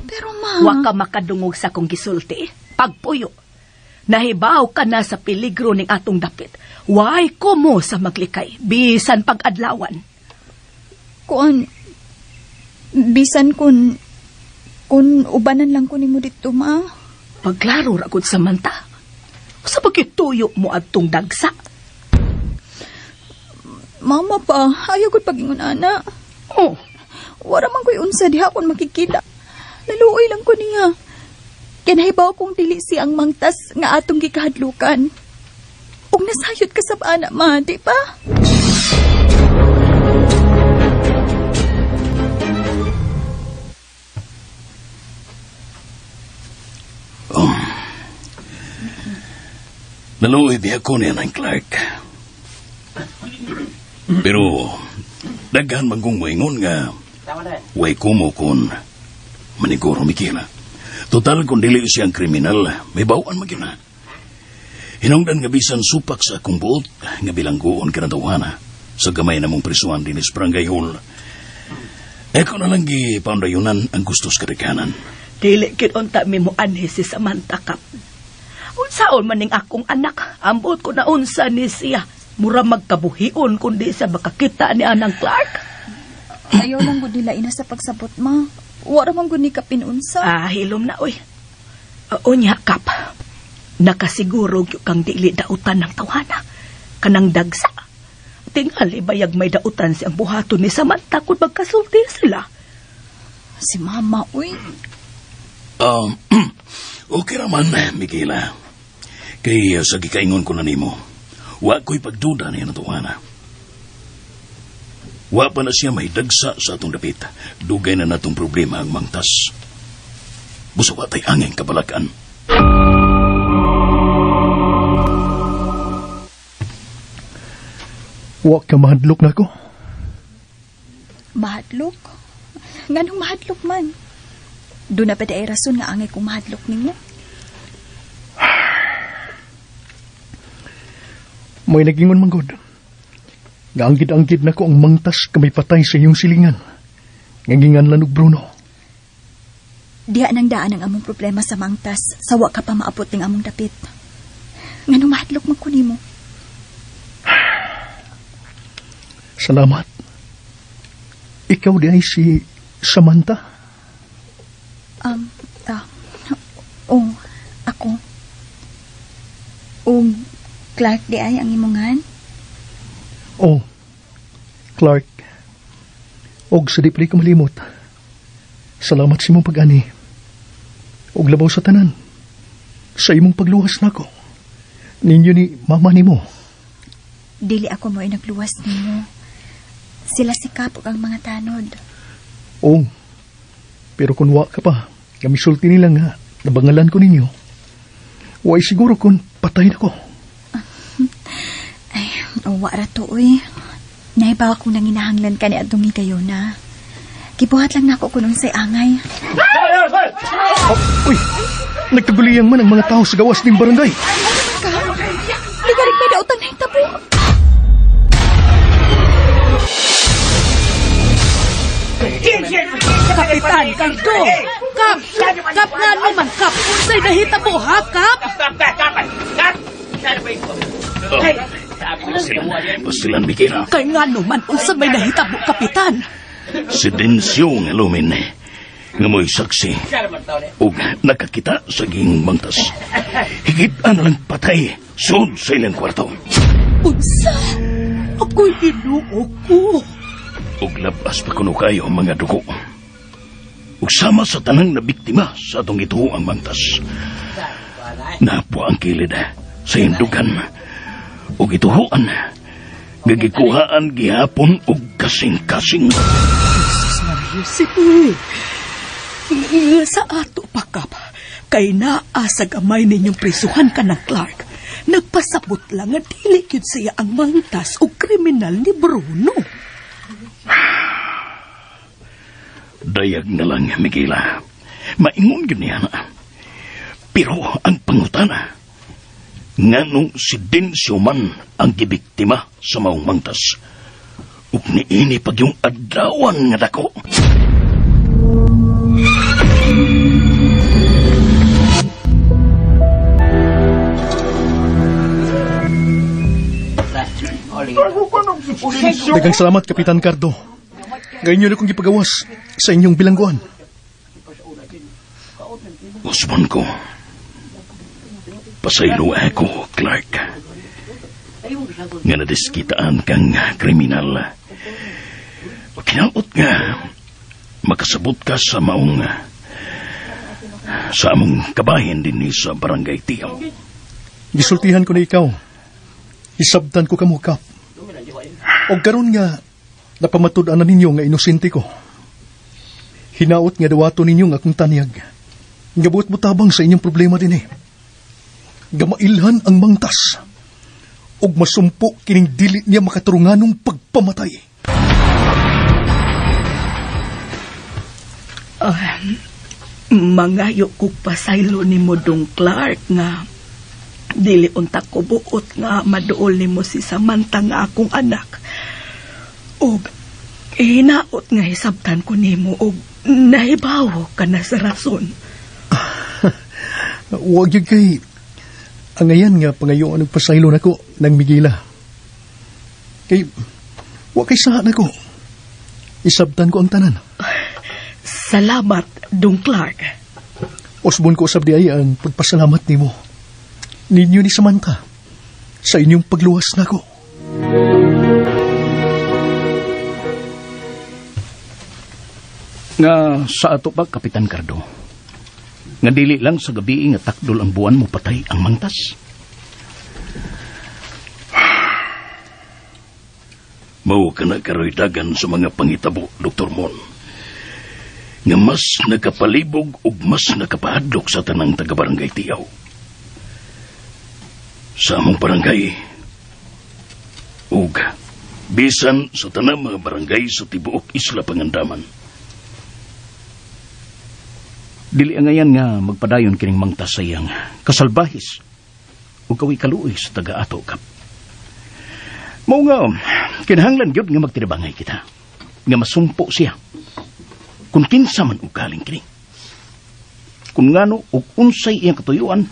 Speaker 6: Pero ma,
Speaker 11: wa ka makadungog sa akong gisulti. Pagpuyo. Nahibaw ka na sa peligro ning atong dapit. Way ko mo sa maglikay, bisan pag-adlawan.
Speaker 6: Kuan, bisan kun ubanan lang ko nimo dito, ma.
Speaker 11: Pagklaro ra gud sa manta. Usa ba gituyo mo adtong dagsa?
Speaker 6: Mama pa, ayaw gud pag-ingon ana.
Speaker 11: Oh,
Speaker 6: wara man ko'y unsa diha kon makikita. Naluoy lang ko niya. Kinahibaw kong dili si ang mangtas nga atong gikahadlukan. Ug nasayod ka sa ana, ma, di ba?
Speaker 4: Oh. Naluoy biya ko niya ng Clark. Pero daghan man kong moingon nga way kumo kun maniguro Mikila. Total kung dili siyang kriminal, may bawaan man gyud na. Hinungdan nga bisan supak sa akong buot nga bilanggoon kanang tawhana sa gamay namong prisuan dinis Barangay Hall. Eko na lang gipaundayunan ang gustos kadaghanan.
Speaker 11: Dili gid unta mi mo anhi si Samantha, Kap. Unsaon man ning akong anak, ambot ko na unsa ni siya. Mura magkabuhion kun di siya makakita ni anang Clark.
Speaker 6: Ayaw lang gud nila ina sa pagsabot, ma. Wara man gud ni kapinunsa.
Speaker 11: Ah, hilom na oy. Unya, Kap. Nakasiguro gyud kang dili dautan ng tawhana. Kanang dagsa. Tingali bayag may dautan siyang buhaton ni Samantha kung magkasulti sila.
Speaker 6: Si mama, uy.
Speaker 4: Okay raman, Miguela. Kay sa gikaingon ko na nimo, wa ko'y pagduda niya na tawhana. Wa pa na siya may dagsa sa atong dapit. Dugay na natong problema ang mangtas. Busa wa tay angin kabalakan.
Speaker 9: Wa ka mahadlok na ko.
Speaker 6: Mahadlok? Nganong mahadlok man? Doon na pa di ay rason nga angay kong mahadlok ninyo.
Speaker 9: May nagingon manggod. Gaanggid-anggid na ko ang mangtas kamay patay sa iyong silingan. Ngagingan lang og Bruno.
Speaker 6: Diha nang daan ang among problema sa mangtas. Sawa ka pa maabot ning among dapit. Nganong mahadlok man ko nimo?
Speaker 9: Salamat. Ikaw di ay si Samantha?
Speaker 6: Oh, ako. Clark di ay ang imongan?
Speaker 9: Oh, Clark. Og sa di pala ko malimot. Salamat sa imong pag-ani. Og labaw sa tanan. Sa imong pagluwas nako. Ninyo ni mama nimo.
Speaker 6: Dili ako mo'y nagluwas nimo. Sila si Kap ug ang mga tanod.
Speaker 9: Oh, pero kung wa ka pa, kamisulti nila nga, nabangalan ko ninyo. Way siguro kung patay na ko.
Speaker 6: Ay, wa ra to, uy. Naibaw akong nanginahanglan ka ni atong higayona. Gibuhat lang nako kung unsay angay.
Speaker 9: Oh, uy, nagkaguliyang man ang mga tao sa gawas ning barangay.
Speaker 6: Ka? Ligarig may daotang nahitabo.
Speaker 11: Kapitan Cardo! Kap! Kap nga naman, Kap! Unsay nahitabo, ha, Kap?
Speaker 10: Kap!
Speaker 4: Pasilan, Mikira.
Speaker 11: Kay nga naman, unsa may nahitabo, Kapitan?
Speaker 4: Si Dencio nga lumin, nga mo'y saksi, ug nakakita sa ging mangtas. Higit na lang patay, sud sa ilang kwarto.
Speaker 11: Unsa? Ako'y Ginoo ko.
Speaker 4: Ug labas pa kuno kayo ang mga dugo. Ug sama sa tanang na biktima sa atong ituho ang mangtas. Napo ang kilid sa hindugan ug ituhuan nga gikuhaan gihapon og kasing-kasing.
Speaker 11: Jesus Maria, sige. Sa ato pa, Kap, kay naa sa gamay ninyong prisuhan ka ng Clark. Nagpasabot lang nga dili gyud siya ang mangtas o kriminal ni Bruno.
Speaker 4: Dayag na lang, Miguela. Maingon gyud niya na. Pero ang pangutana, nganong si Dencio man ang gibiktima sa maong mangtas, ug niini pag yung adlawan nga dako.
Speaker 9: Daghang salamat, Kapitan Cardo. Ngayon yun akong gipagawas sa inyong bilangguan.
Speaker 4: Usbon ko. Pasaylo ako, Clark. Nga nadiskitaan kang kriminal. O kinaot nga, makasabot ka sa maong sa among kabahin din ni sa barangay Tiaw.
Speaker 9: Gisultihan ko na ikaw. Isabtan ko kamo, Kap. O karon nga, napamatud-an na ninyo nga inosente ko. Hinaot nga dawato ninyo nga akong tanyag. Nga buot mo tabang sa inyong problema din eh. Gamailhan ang mangtas. Og masumpo kining dili niya makaturunganong pagpamatay.
Speaker 11: Mangayo kog pasaylo nimo dong Clark nga dili unta ko buot nga maduol nimo si Samantha nga akong anak. Og hinaot nga hisabtan ko nimo og nahibawo ka na sa rason.
Speaker 9: Huwag yun kay ang ngayan nga pangayoan og pasaylo nako ng Miguela. Kay wa kay saha nako. Isabtan ko ang tanan.
Speaker 11: Salamat, Dong Clark.
Speaker 9: Osbon ko usab di ay ang pagpasalamat nimo. Ninyo ni Samantha sa inyong pagluwas nako.
Speaker 4: Nga sa ato pa, Kapitan Cardo, nga dili lang sa gabi nga takdol ang buwan mo patay ang mangtas. Mao ka na karoy dagan sa mga pangitabo, Dr. Mon. Nga mas nakapalibog ug mas nakapahadlok sa tanang taga-barangay Tiaw. Sa among barangay, ug bisan sa tanang mga barangay sa tibuok Isla Pangandaman. Dili angayan nga magpadayon kining mangtas sa iyang kasalbahis ug kawi kaluoy sa taga-ato kap. Mao nga kinahanglan gyud nga magtinabangay kita, nga masumpo siya kung kinsa man og galing kini. Kung ngano og unsay iyang katuyuan,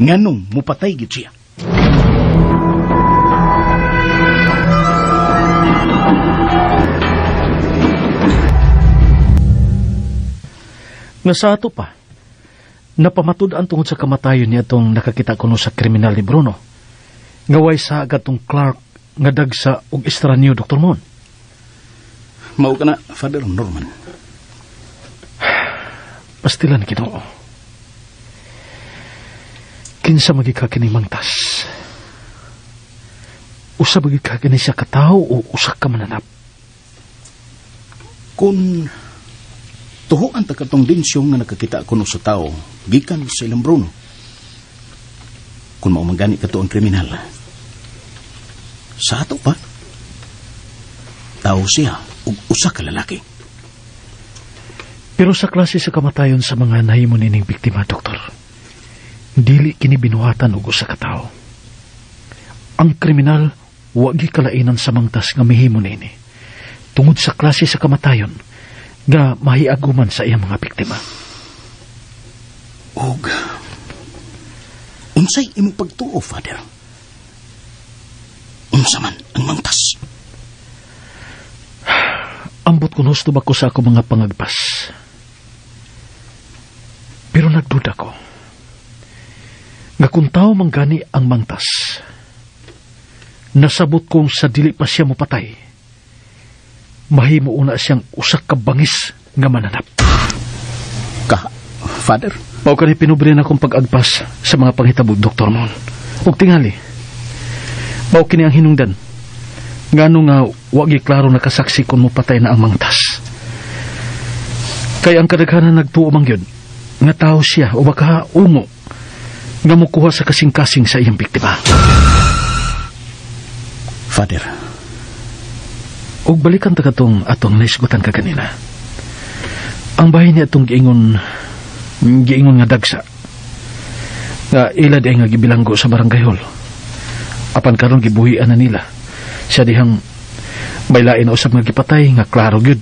Speaker 4: nganong mupatay gyud siya.
Speaker 5: Nga sa ato pa, napamatud-an tungod sa kamatayon niya itong nakakita kuno sa kriminal ni Bruno. Nga way sa agad tong Clark nga dagsa og estranyo, Dr. Mon.
Speaker 4: Mao ka na, Father Norman.
Speaker 5: Pastilan Ginoo. Kinsa magig ka kining mangtas? Usa magig ka kini siya katawo o usa ka mananap?
Speaker 4: Kung tuhuan ta katong dinsyo nga nakakita kuno sa tao gikan sa ilang Bruno. Kung mao man gani kato ang kriminal, sa ato pa, tao siya ug usa ka lalaki.
Speaker 5: Pero sa klase sa kamatayon sa mga nahimo nining biktima, Doktor, dili kini binuhatan og usa ka tawo. Ang kriminal wa gikalainan sa mangtas nga mihimo niini tungod sa klase sa kamatayon nga mahiaguman sa iyang mga biktima.
Speaker 4: Og unsay imong pagtuo, Father? Unsa man ang mangtas?
Speaker 5: Ambot kun husto ba ko sa ako mga pangagpas. Pero nagduda ko nga kung tao man gani ang mangtas, nasabot kong sa dili pa siya mopatay, mahimo una siyang usa ka bangis nga mananap.
Speaker 4: Ka, Father?
Speaker 5: Mao kani pinubre na akong pag-agpas sa mga panghitabo, Dr. Mon. Ug tingali, mao kini ang hinungdan. Ngano nga wa gi klaro nakasaksi kung mopatay na ang mangtas. Kay ang kadaghanan nagtuo man gyud nga tao siya o baka ungo nga mokuha sa kasing-kasing sa iyang biktima.
Speaker 4: Father,
Speaker 5: ug balikan ta katong atong naisgutan kaganina. Ang bahin niya atong giingon nga dagsa nga ila di nga gibilanggo sa barangay hall. Apan karon gibuhian na nila. Siya dihang may lain na usab nga gipatay nga klaro gyud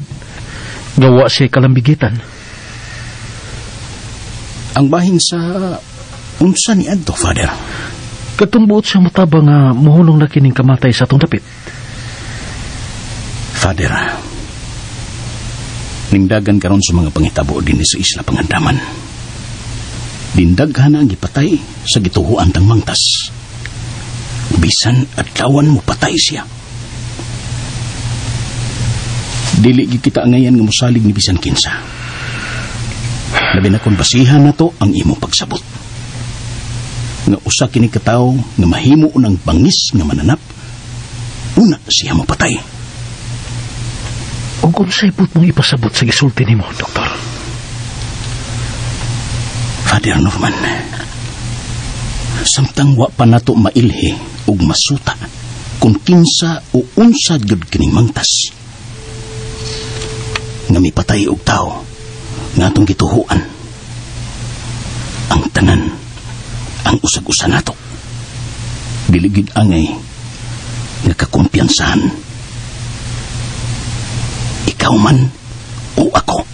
Speaker 5: nga wa siya kalambigitan.
Speaker 4: Ang bahin sa unsa ni adto, Father?
Speaker 5: Katong buot siya motaba nga mohulong na kining kamatay sa atong dapit.
Speaker 4: Father, ningdagan karon sa mga pangitabo dinhi sa Isla Pangandaman. Dindaghan ang gipatay sa gituhuan tang mangtas. Bisan adlawan mo patay siya. Dili gyud kita angayan nga mosalig ni bisan kinsa. Labi na kung basihan nato ang imong pagsabot. Nga usa kini ka tawo nga mahimo unang bangis nga mananap, una siya mopatay.
Speaker 5: Ug unsay buot mong ipasabot sa gisulti nimo, Doktor?
Speaker 4: Father Norman, samtang wa pa nato mailhi ug masuta kung kinsa o unsa gyud kining mangtas nga mipatay og tawo nga atong gituhuan, ang tanan ang usag-usa nato dili gyud angay nga kakumpiyansahan, ikaw man o ako.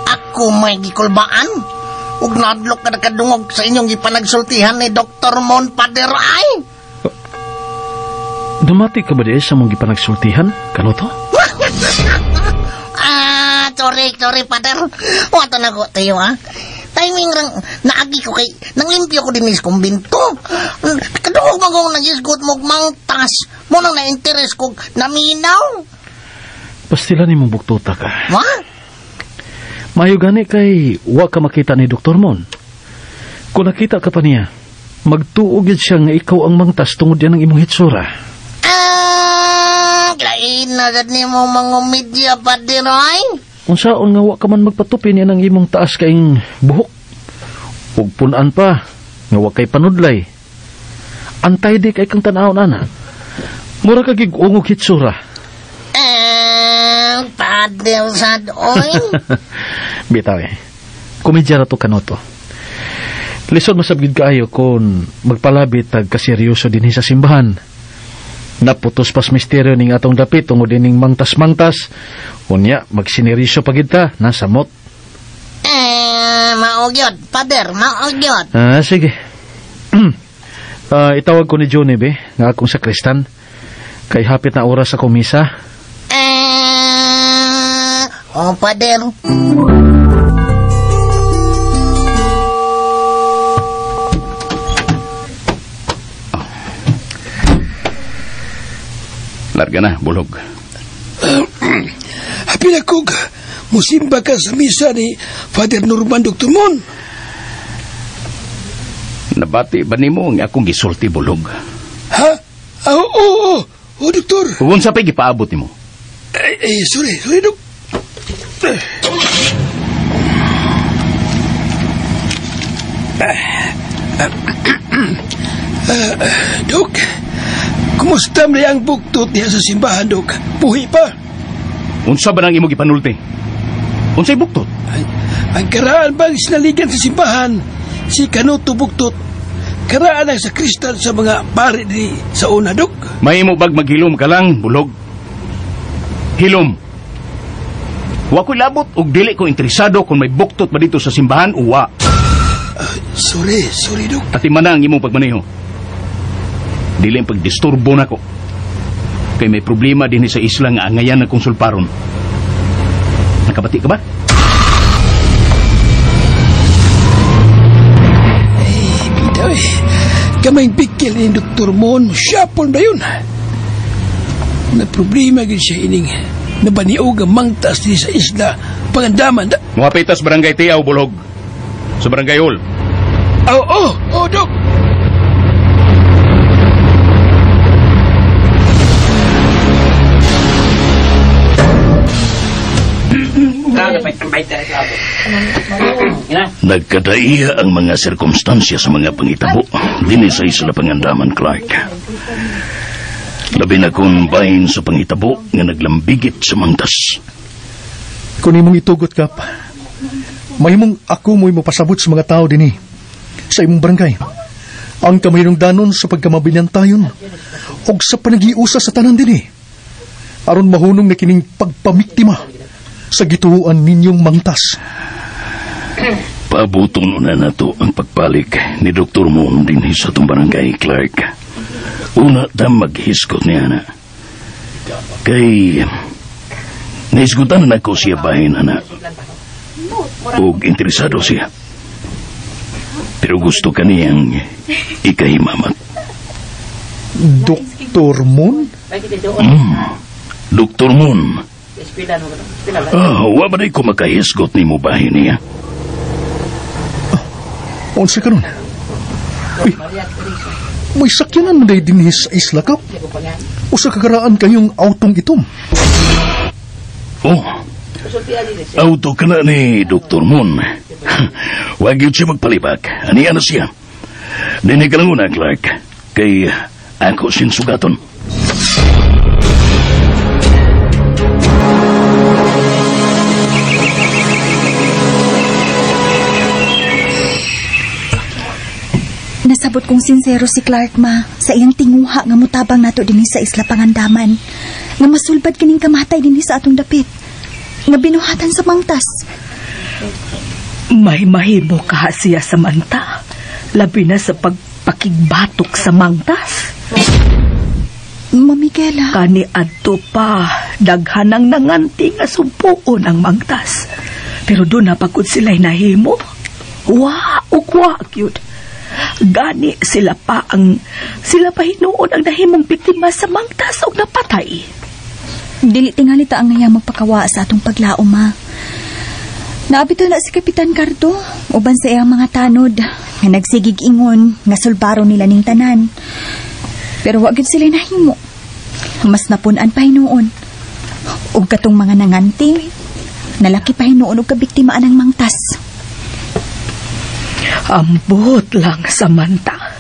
Speaker 13: Ako may gikulbaan ug nadlok ka nakadungog sa inyong gipanagsultihan ni Dr. Mon Pader ay.
Speaker 5: Dumati ka ba di sa mong gipanagsultihan, Kanuto?
Speaker 13: Sorry, Pader. Wato na ko tayo, ha? Timing rang naagi ko kay nanglimpyo ko din sa kumbinto. Kadungog man kong nagisgot mo mangtas. Mo nang na-interest ko naminaw.
Speaker 5: Pastila ni mong buktuta ka.
Speaker 13: Wa?
Speaker 5: Mayo gani kay wa ka makita ni Dr. Mon. Kung nakita ka pa niya, magtuog yun siya nga ikaw ang mangtas tungod yan ang imong hitsura.
Speaker 13: Ah, lain na dad ni mo mga media, Pader, ay.
Speaker 5: Unsaon nga wa ka man magpatupi niya ng imong taas kaing buhok. Ug punan pa, nga wa kay panudlay. Antay di kay kang tan-awon, ana. Mura ka gig-ungog hitsura.
Speaker 13: Pader sad, oy.
Speaker 5: Bitaw eh. Komedya ra to kanoto. Lisod masabgid kaayo kung magpalabi tag kaseryoso dinhi sa simbahan. Naputos pas misteryo ning atong dapit tungod ining mangtas-mangtas. Unya magsinerisyo pagid ta nasamot.
Speaker 13: Mao gyud, Pader, mao gyud.
Speaker 5: Ah, sige. Itawag ko ni Johnny be, nga akong sakristan. Kay hapit na oras sa misa.
Speaker 13: Oh, Pader.
Speaker 4: Larga na, bulog.
Speaker 14: Hapil ako, musimba ka sa misa ni Father Norman, Dr. Mon.
Speaker 4: Nabati ba nimo ang akong gisulti, bulog?
Speaker 14: Ha? Oo, oo, doktor.
Speaker 4: Kung sa pa'y gipaabot nimo?
Speaker 14: Sorry, Dok. Dok, kumusta man ang buktot niya sa simbahan, Dok? Buhi pa.
Speaker 4: Unsa ba nang imong gipanulti? Unsay buktot?
Speaker 14: Ang karaan bang sinaligan sa simbahan, si Canuto Buktot, karaan ang sakristan sa mga pari di sa una, Dok.
Speaker 4: Mahimo bag maghilom ka lang, bulog? Hilom. Wa ko'y labot og dili ko interesado kung may buktot ba dito sa simbahan o wa.
Speaker 14: Sorry, Dok.
Speaker 4: Atiman na ang imong pagmaneho. Dili ang pagdisturbo nako. Kay may problema din sa isla nga angayan na kong sulparon. Nakabati ka ba?
Speaker 14: Bitaw eh. Kamay bikil ni Dr. Mon, siyapon na yun. Na problema gid siya ining nabaniog ang mangtas din sa isla pangandaman.
Speaker 4: Muhapitas barangay Tiaw, bulog. Sa barangay Hall.
Speaker 14: Oo, Dok.
Speaker 4: Nagkadaiya ang mga sirkumstansya sa mga pangitabo dinhi sa Isla Pangandaman, Clark. Labi na kung bahin sa pangitabo nga naglambigit sa mangtas.
Speaker 9: Kung imong itugot, Kap, mahimong ako mo'y mapasabot sa mga tao dinhi sa imong barangay. Ang kamahinungdanon sa pagkamabinantayon og sa panagiusa sa tanan dinhi. Aron mahunong na kining pagpamiktima sa gituoan ninyong mangtas.
Speaker 4: Paabutong una nato ang pagpalik ni Dr. Moon dinhi sa itong barangay, Clark. Una ta maghiskot niya na. Kay naisgutan na ko siya bahin, ana. Og interesado siya. Pero gusto ka niyang ikahimamat.
Speaker 9: Dr. Moon?
Speaker 4: Dr. Moon. Wa ba ko makahisgot ni mo bahin niya?
Speaker 9: Unsa karon? Uy, may sakyanan man din sa isla, Kap. Usa ka karaan kayong autong itom.
Speaker 4: Oh, auto ka na ni Dr. Moon. Wag yun siya magpalibak. Aniya na siya. Dinhi ka lang una, Clark. Kay ako sinsugaton.
Speaker 6: Nasabot kong sinsero si Clark, ma, sa iyang tinguha nga mutabang nato dinhi sa Isla Pangandaman. Nga masulbad kining kamatay dinhi sa atong dapit. Nga binuhatan sa mangtas.
Speaker 11: May mahimo ka siya sa manta. Labi na sa pagpakigbatok sa mangtas.
Speaker 6: Ma Miguela.
Speaker 11: Kani adto pa, daghan ang nanganti nga sumpuon ang mangtas. Pero doon napagod sila'y nahimo. Wa, ugwa, cute. Gani sila pa hinuon ang nahimong biktima sa mangtas og napatay.
Speaker 6: Dili tingali ta ang ngaya magpakawa sa atong paglaom, ma. Naabito na si Kapitan Cardo, uban sa iyang mga tanod, nga nagsigig ingon, nga sulbaro nila ning tanan. Pero wa gyud sila nahimo. Mas napun-an pa hinuon. Ug katong mga nanganting, nalaki pa hinuon og kabiktimaan ang mangtas.
Speaker 11: Ambot lang, Samantha.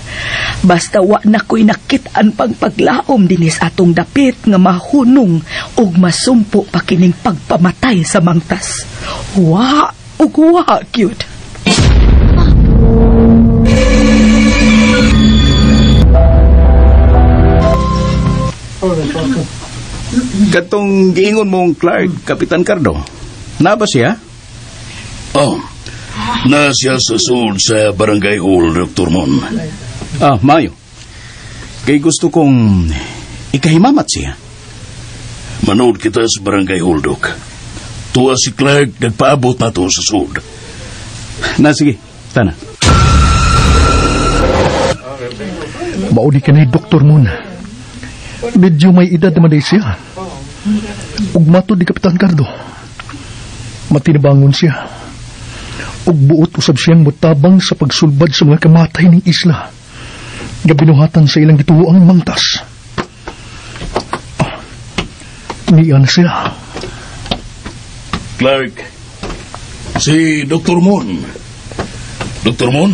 Speaker 11: Basta wa na ko'y nakit-an pang paglaom dinis atong dapit nga mahunong ug masumpo pa kining pagpamatay sa mangtas. Wa ug wa gyud.
Speaker 4: Katong giingon mong Clark, Kapitan Cardo. Na ba siya?
Speaker 3: Oh, na siya sa sulod sa Barangay Hall, Dr. Mon.
Speaker 4: Ah, Mayo. Kay gusto kong ikahimamat siya.
Speaker 3: Manood kita sa Barangay Hall, Dok. Tuwa si Clark nagpaabot na to sa sulod.
Speaker 4: Na, sige. Tana.
Speaker 9: Mauni ka ni Dr. Moon. Medyo may edad naman day siya. Ug matod ni Kapitan Cardo. Matinabangon siya. Ug buot usab siyang mutabang sa pagsulbad sa mga kamatay ning isla. Nga binuhatan sa ilang gituoang mangtas. Niya na siya.
Speaker 3: Clark, si Dr. Moon. Dr. Moon,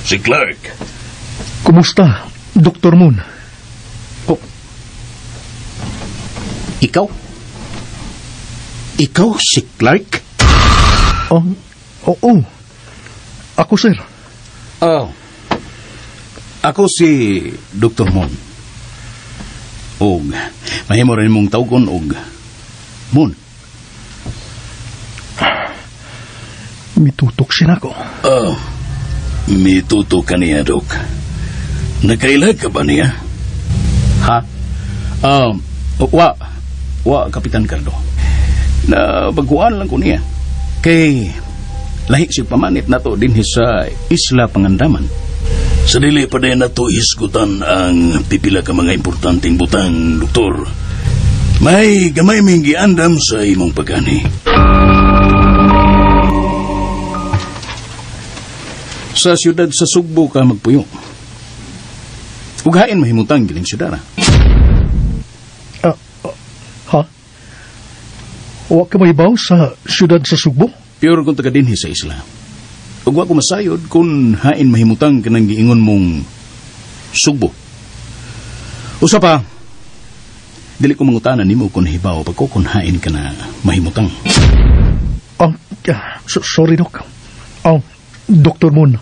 Speaker 3: si Clark.
Speaker 9: Kumusta, Dr. Moon?
Speaker 4: Oh. Ikaw? Ikaw si Clark?
Speaker 9: Oh, oo. Ako, sir.
Speaker 4: Oh. Ako si Dr. Moon. Og mahimo rin mong tawgon og Moon.
Speaker 9: Mitutok siya nako.
Speaker 3: Oh, mitutok ka niya, Dok. Nakailag ka ba niya?
Speaker 4: Ha? Wa, Kapitan Cardo. Nabaguan lang ko niya. Kay lahi si pamanit na to dinhi sa Isla Pangandaman.
Speaker 3: Sa dili pa din nato hisgutan ang pipila ka mga importanteng butang, Doktor. May gamay ming giandam sa imong pagani.
Speaker 4: Sa siyudad sa Sugbo ka magpuyo. Ughain mahimutang giling siyudara.
Speaker 9: Ha? Wa ka mahibaw sa siyudad sa Sugbo?
Speaker 4: Pure kung taga dinhi sa isla. Ug wa ko masayod kung hain mahimutang kanang giingon mong Sugbo. Usa pa, dili ko mangutana nimo kung hibaw pa ko kung hain ka na mahimutang.
Speaker 9: Sorry, Dok. Dr. Moon.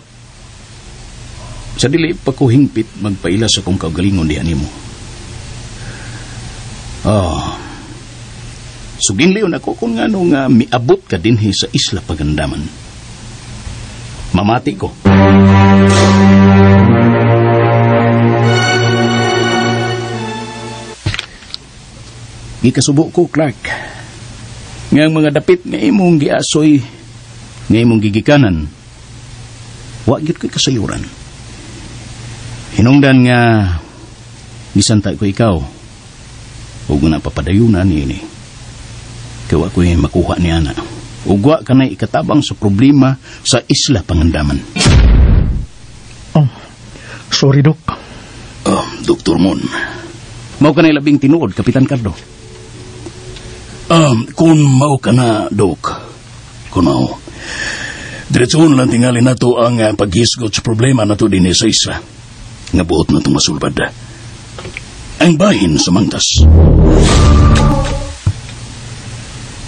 Speaker 4: Sa dili pa ko hingpit magpaila sa kong kaugalingon diha nimo. Oh. Suginlion ako kung ngano nga miabot ka dinhi sa Isla Pagandaman. Mamati ko. Gikasubo ko, Clark. Nga ang mga dapit nga imong giasoy, nga imong gigikanan, wa gyud ko'y kasayuran. Hinungdan nga gisanta ko ikaw, ug na papadayunan niini. Kay wa ko'y makuha ni ana. Ug wa kanay ikatabang sa problema sa Isla Pangandaman.
Speaker 9: Oh, sorry, Dok.
Speaker 3: Oh, Dr. Moon.
Speaker 4: Mao kanay labing tinuod, Kapitan Cardo.
Speaker 3: Kung mao ka na, Dok. Kung mao, diretsoon lang tingali nato ang paghisgot sa problema nato dinhi sa isla. Nga buot na itong masulbad. Ang bahin sa mangtas.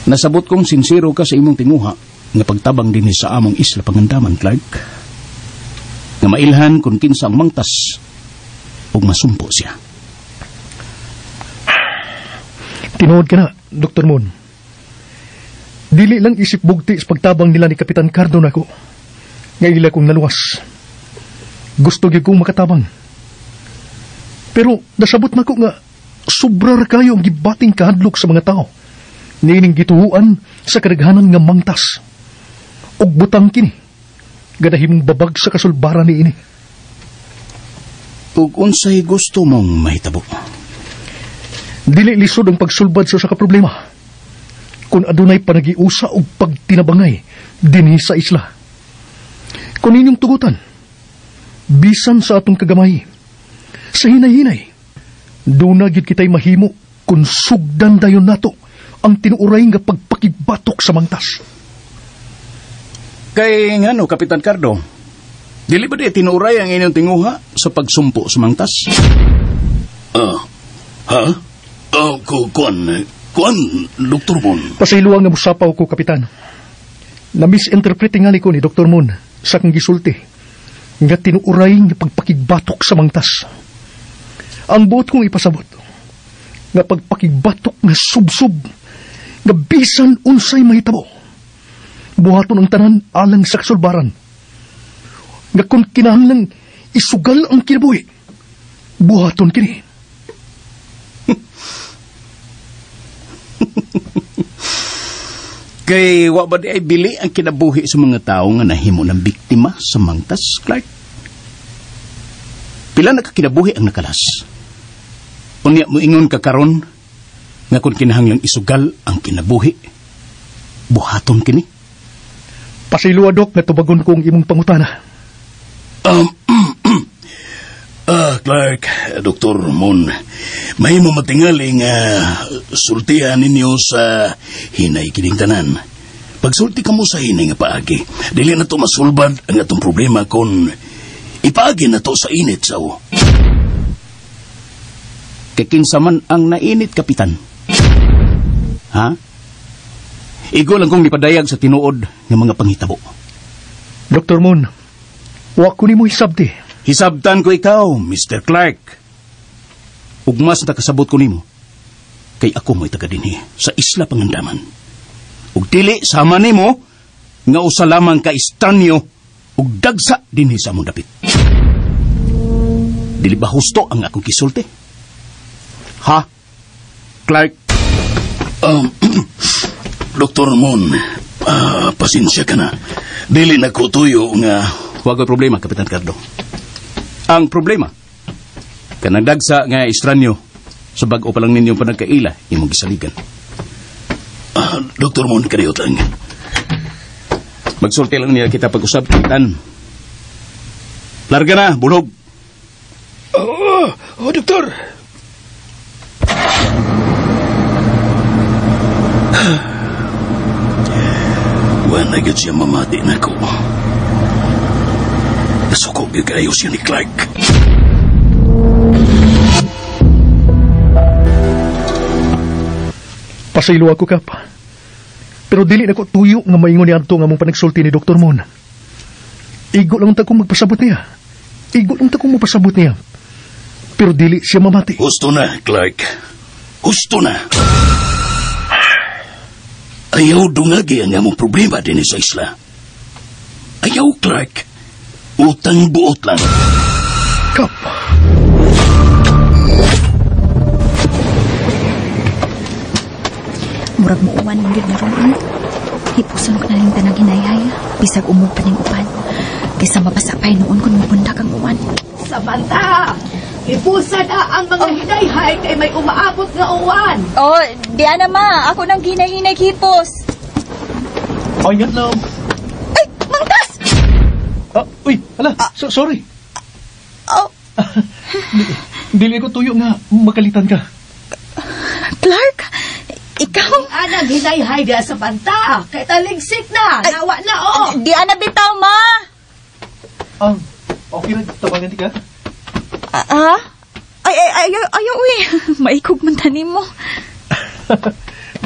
Speaker 4: Nasabot kong sinsero ka sa imong tinguha nga pagtabang dinhi sa among Isla Pangandaman, Clark. Nga mailhan kung kinsa ang mangtas ug masumpo siya.
Speaker 9: Tinuod ka na, Dr. Moon. Dili lang isip bugti sa pagtabang nila ni Kapitan Cardo nako. Nga ila kong naluwas. Gusto gyud kong makatabang. Pero nasabot nako nga sobra ra kayo ang gibating kahadlok sa mga tao. Niining gituhuan sa kadaghanan nga mangtas. Ug butang kini, ganahimong babag sa kasulbaran niini.
Speaker 4: Ug unsay gusto mong mahitabo?
Speaker 9: Dili lisod ang pagsulbad sa usa ka problema. Kung adunay panagiusa og pagtinabangay dinhi sa isla. Kung inyong tugutan, bisan sa atong kagamay, sa hinay-hinay, duna gid kitay mahimo kung sugdan dayon nato ang tinuuray nga pagpakigbatok sa mangtas.
Speaker 4: Kay ngano, Kapitan Cardo, dili ba di tinuuray ang inyong tinguha sa pagsumpo sa mangtas?
Speaker 3: Ha? Kuan, Dr. Moon.
Speaker 9: Pasayloa nga musapaw ko, Kapitan. Na-misinterpret tingali ko ni Dr. Moon sa akong gisulti nga tinuuray nga pagpakigbatok sa mangtas. Ang buot kong ipasabot nga pagpakigbatok nga subsub nga bisan unsay mahitabo. Buhaton ang tanan alang sa kasulbaran. Nga kung kinahanglang isugal ang kinabuhi, buhaton kini.
Speaker 4: Kay wa ba di ay bili ang kinabuhi sa mga tao nga nahimo ng biktima sa mangtas, Clark? Pila na kakinabuhi ang nakalas? Unya mo ingon ka karon nga kung kinahanglang isugal ang kinabuhi, buhaton kini?
Speaker 9: Pasayloa, Dok, nga tubagon ko ang imong pangutana.
Speaker 3: Clark, Dr. Moon, may matingali nga sultihan ninyo sa hinay kining tanan. Pagsulti ka mo sa hinay nga paagi, dili na to masulbad ang atong problema kung ipaagi na to sa init sawo.
Speaker 4: Kay kinsa man ang nainit, Kapitan? Ha? Igo lang kong nipadayag sa tinuod ng mga panghitabo.
Speaker 9: Dr. Moon, wa ko nimo hisabti.
Speaker 4: Hisabtan ko ikaw, Mr. Clark. Ug mas nakasabot ko nimo. Kay ako mo'y taga dinhi sa Isla Pangandaman. Ug dili sama nimo nga usa lamang ka estranyo ug dagsa dinhi sa among dapit. Dili ba husto ang akong gisulti? Ha? Clark?
Speaker 3: Dr. Moon, pasensya ka na. Dili na ko tuyo nga...
Speaker 4: Huwag ko'y problema, Kapitan Cardo. Ang problema, kanang dagsa nga estranyo sa bag-o pa lang ninyong panagkaila, imong gisaligan.
Speaker 3: Dr. Moon, kadiyot lang.
Speaker 4: Magsulti lang niya kita pag-usap, Kapitan. Larga na, bulog.
Speaker 14: Oh, Doktor.
Speaker 3: Wala na siya mamati na ko. Nasuko gyud kaayo siya ni Clark.
Speaker 9: Pasaylo ako, Kap. Pero dili na ko tuyo nga maingon ni adto nga mong panagsulti ni Dr. Moon. Igo lang ta kong magpasabot niya. Igo lang ta kong magpasabot niya. Pero dili siya mamati.
Speaker 3: Husto na, Clark. Husto na. Ayaw dungagi ang among problema din sa isla. Ayaw, Clark. Utang buot lang.
Speaker 9: Kap.
Speaker 6: Murag muuwan man gyud na ron. Hipuson ko na lang tanang hinayhay. Bisag umog pa ning upan. Kaysa mabasa pa noon kung mubundak ang uwan.
Speaker 11: Samantha! Hipusan na ang mga hinayhay kay may umaabot nga uwan.
Speaker 6: Oh, di ana ma. Ako nang ginay-hinay hipos.
Speaker 9: Ay, nga lang.
Speaker 6: Ay, mangtas!
Speaker 9: Uy, hala, sorry.
Speaker 6: Oh.
Speaker 9: Dili ko tuyo nga makalitan ka.
Speaker 6: Clark, ikaw?
Speaker 11: Anang hinayhay diya sa banta. Kay taligsik na. Ay, nawa na, oh.
Speaker 6: Di ana bitaw, ma.
Speaker 9: Okay na, tabangan di ka?
Speaker 6: Ay, ay, ayaw, uy. Maikog man tanim mo.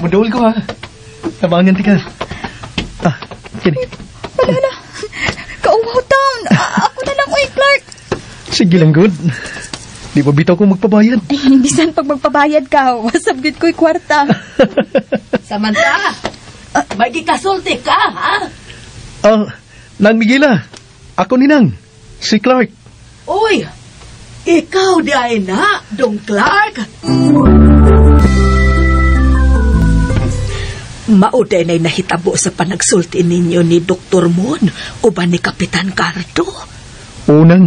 Speaker 9: Mudol ko, ha. Tabangan di ka. Kini.
Speaker 6: Wala na. Kauwaw town. Ako na lang, uy, Clark.
Speaker 9: Sige lang, good. Di ba bitaw kong magpabayad?
Speaker 6: Ay, bisan pag magpabayad ka, wasap gid ko'y kwarta.
Speaker 11: Samantha, may gikasulti ka, ha?
Speaker 9: Nang Miguela, ako ni Nang, si Clark.
Speaker 11: Uy, ikaw di ay na, Dong Clark. Mauday na'y nahitabo sa panagsulti ninyo ni Dr. Moon o ba ni Kapitan Cardo?
Speaker 9: Unang.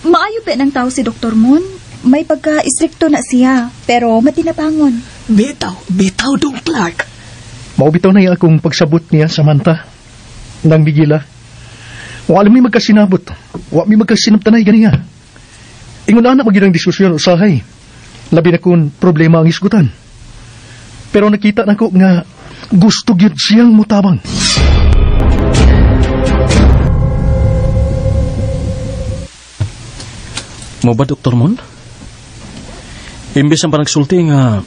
Speaker 6: Maayo pa ng tao si Dr. Moon. May pagka-istrikto na siya, pero matinabangon.
Speaker 11: Bitaw, bitaw, Dong Clark.
Speaker 9: Maubitaw na iya akong pagsabot niya, Samantha. Nang Migila. Wala mi magkasinabot. Wa mi magkasinabtanay ganiya. Ingon ana magyud ang diskusyon usahay. Labi na kung problema ang isgutan. Pero nakita nako nga gusto gyud siyang mutabang.
Speaker 4: Mo ba, Dr. Mon? Imbes ang panagsulti nga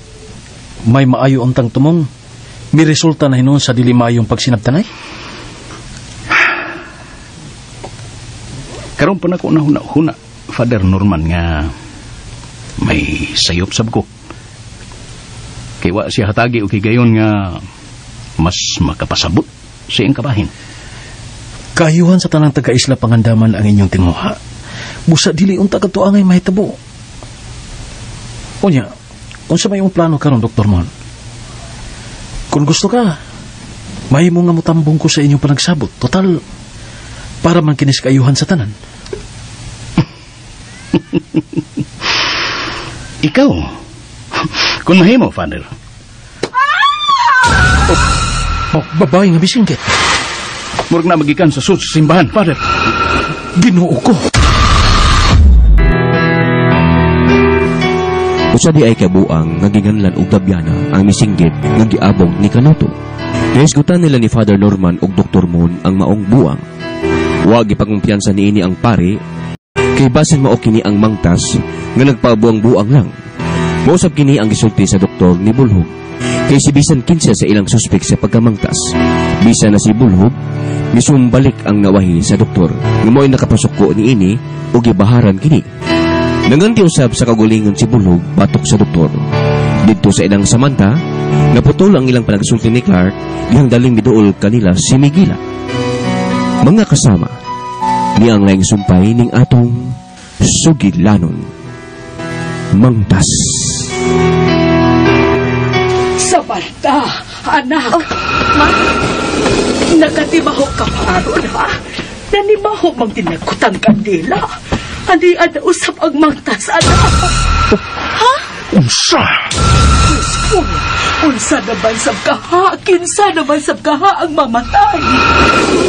Speaker 4: may maayo untang tumong, may resulta na hinuon sa dili maayong pagsinabtanay?
Speaker 8: Karon pa na ko nahuna-huna, Father Norman, nga may sayop sab ko. Kay wa siya hatagi o higayon nga mas makapasabot sa iyang kabahin.
Speaker 4: Kaayuhan sa tanang taga-isla pangandaman ang inyong tinguha. Busa dili unta kadto angay mahitabo. Unya, unsa may imong plano karon, Dr. Mon? Kung gusto ka, mahimo nga motambong ko sa inyong panagsabot. Total, para man kinis kaayuhan sa tanan.
Speaker 8: Ikaw, kung mahimo, Father.
Speaker 4: Oh, babae nga bisingkit.
Speaker 8: Murag na magikan sa suit sa simbahan, Father.
Speaker 4: Ginoo ko.
Speaker 7: Usa di ay kabuang nga giganlan og tabyana ang misinggit nga giabog ni Kanuto. Nahisgutan nila ni Father Norman ug Dr. Moon ang maong buang. Wa gipangumpiyansa niini ang pare kay basin mao kini ang mangtas nga nagpabuang-buang lang. Mausab kini ang gisulti sa doktor ni Bulhog. Kay si bisan kinsa sa ilang suspek sa pagkamangtas. Bisan na si Bulhog, misumbalik ang nawahi sa doktor nga mo'y nakapasuko niini ug gibaharan kini. Nanganti usab sa kagulingon si Bulhog batok sa doktor. Didto sa ilang Samantha, naputol ang ilang panagsulti ni Clark dihang daling miduol kanila si Migila. Mga kasama, niang laing sumpay ning atong sugilanon. Mangtas.
Speaker 11: Samantha, anak.
Speaker 6: Oh, ma?
Speaker 11: Nakatimaho ka pa aron, ha? Nanimaho mang tinagkutang kandila. Ani ana usap ang mangtas, anak.
Speaker 6: Ha?
Speaker 9: Unsa?
Speaker 11: Diyos ko, unsa naman sab kaha, kinsa naman sab kaha ang mamatay.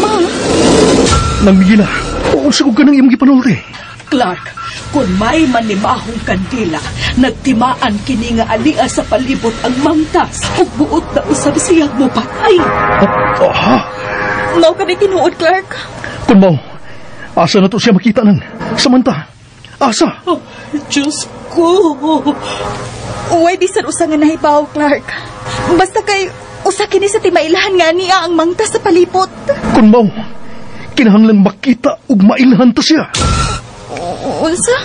Speaker 6: Ma?
Speaker 9: Nang Migila, unsa ko ganang imong gipanulti?
Speaker 11: Clark, kung may manimahong kandila, nagtimaan kini nga alia sa palibot ang mangtas, ug buot na usab siyang mopatay.
Speaker 9: Aha!
Speaker 6: Mao ka ni tinuod, Clark.
Speaker 9: Kung mao, asa na to siya makita ng Samantha? Asa?
Speaker 11: Oh, Diyos ko!
Speaker 6: Uway, bisan usa nga nahibaw, Clark. Basta kay usa kini sa timailahan nga niya ang mangtas sa palibot.
Speaker 9: Kung mao, kinahanglan makita ug mailhan ta siya.
Speaker 6: Unsa?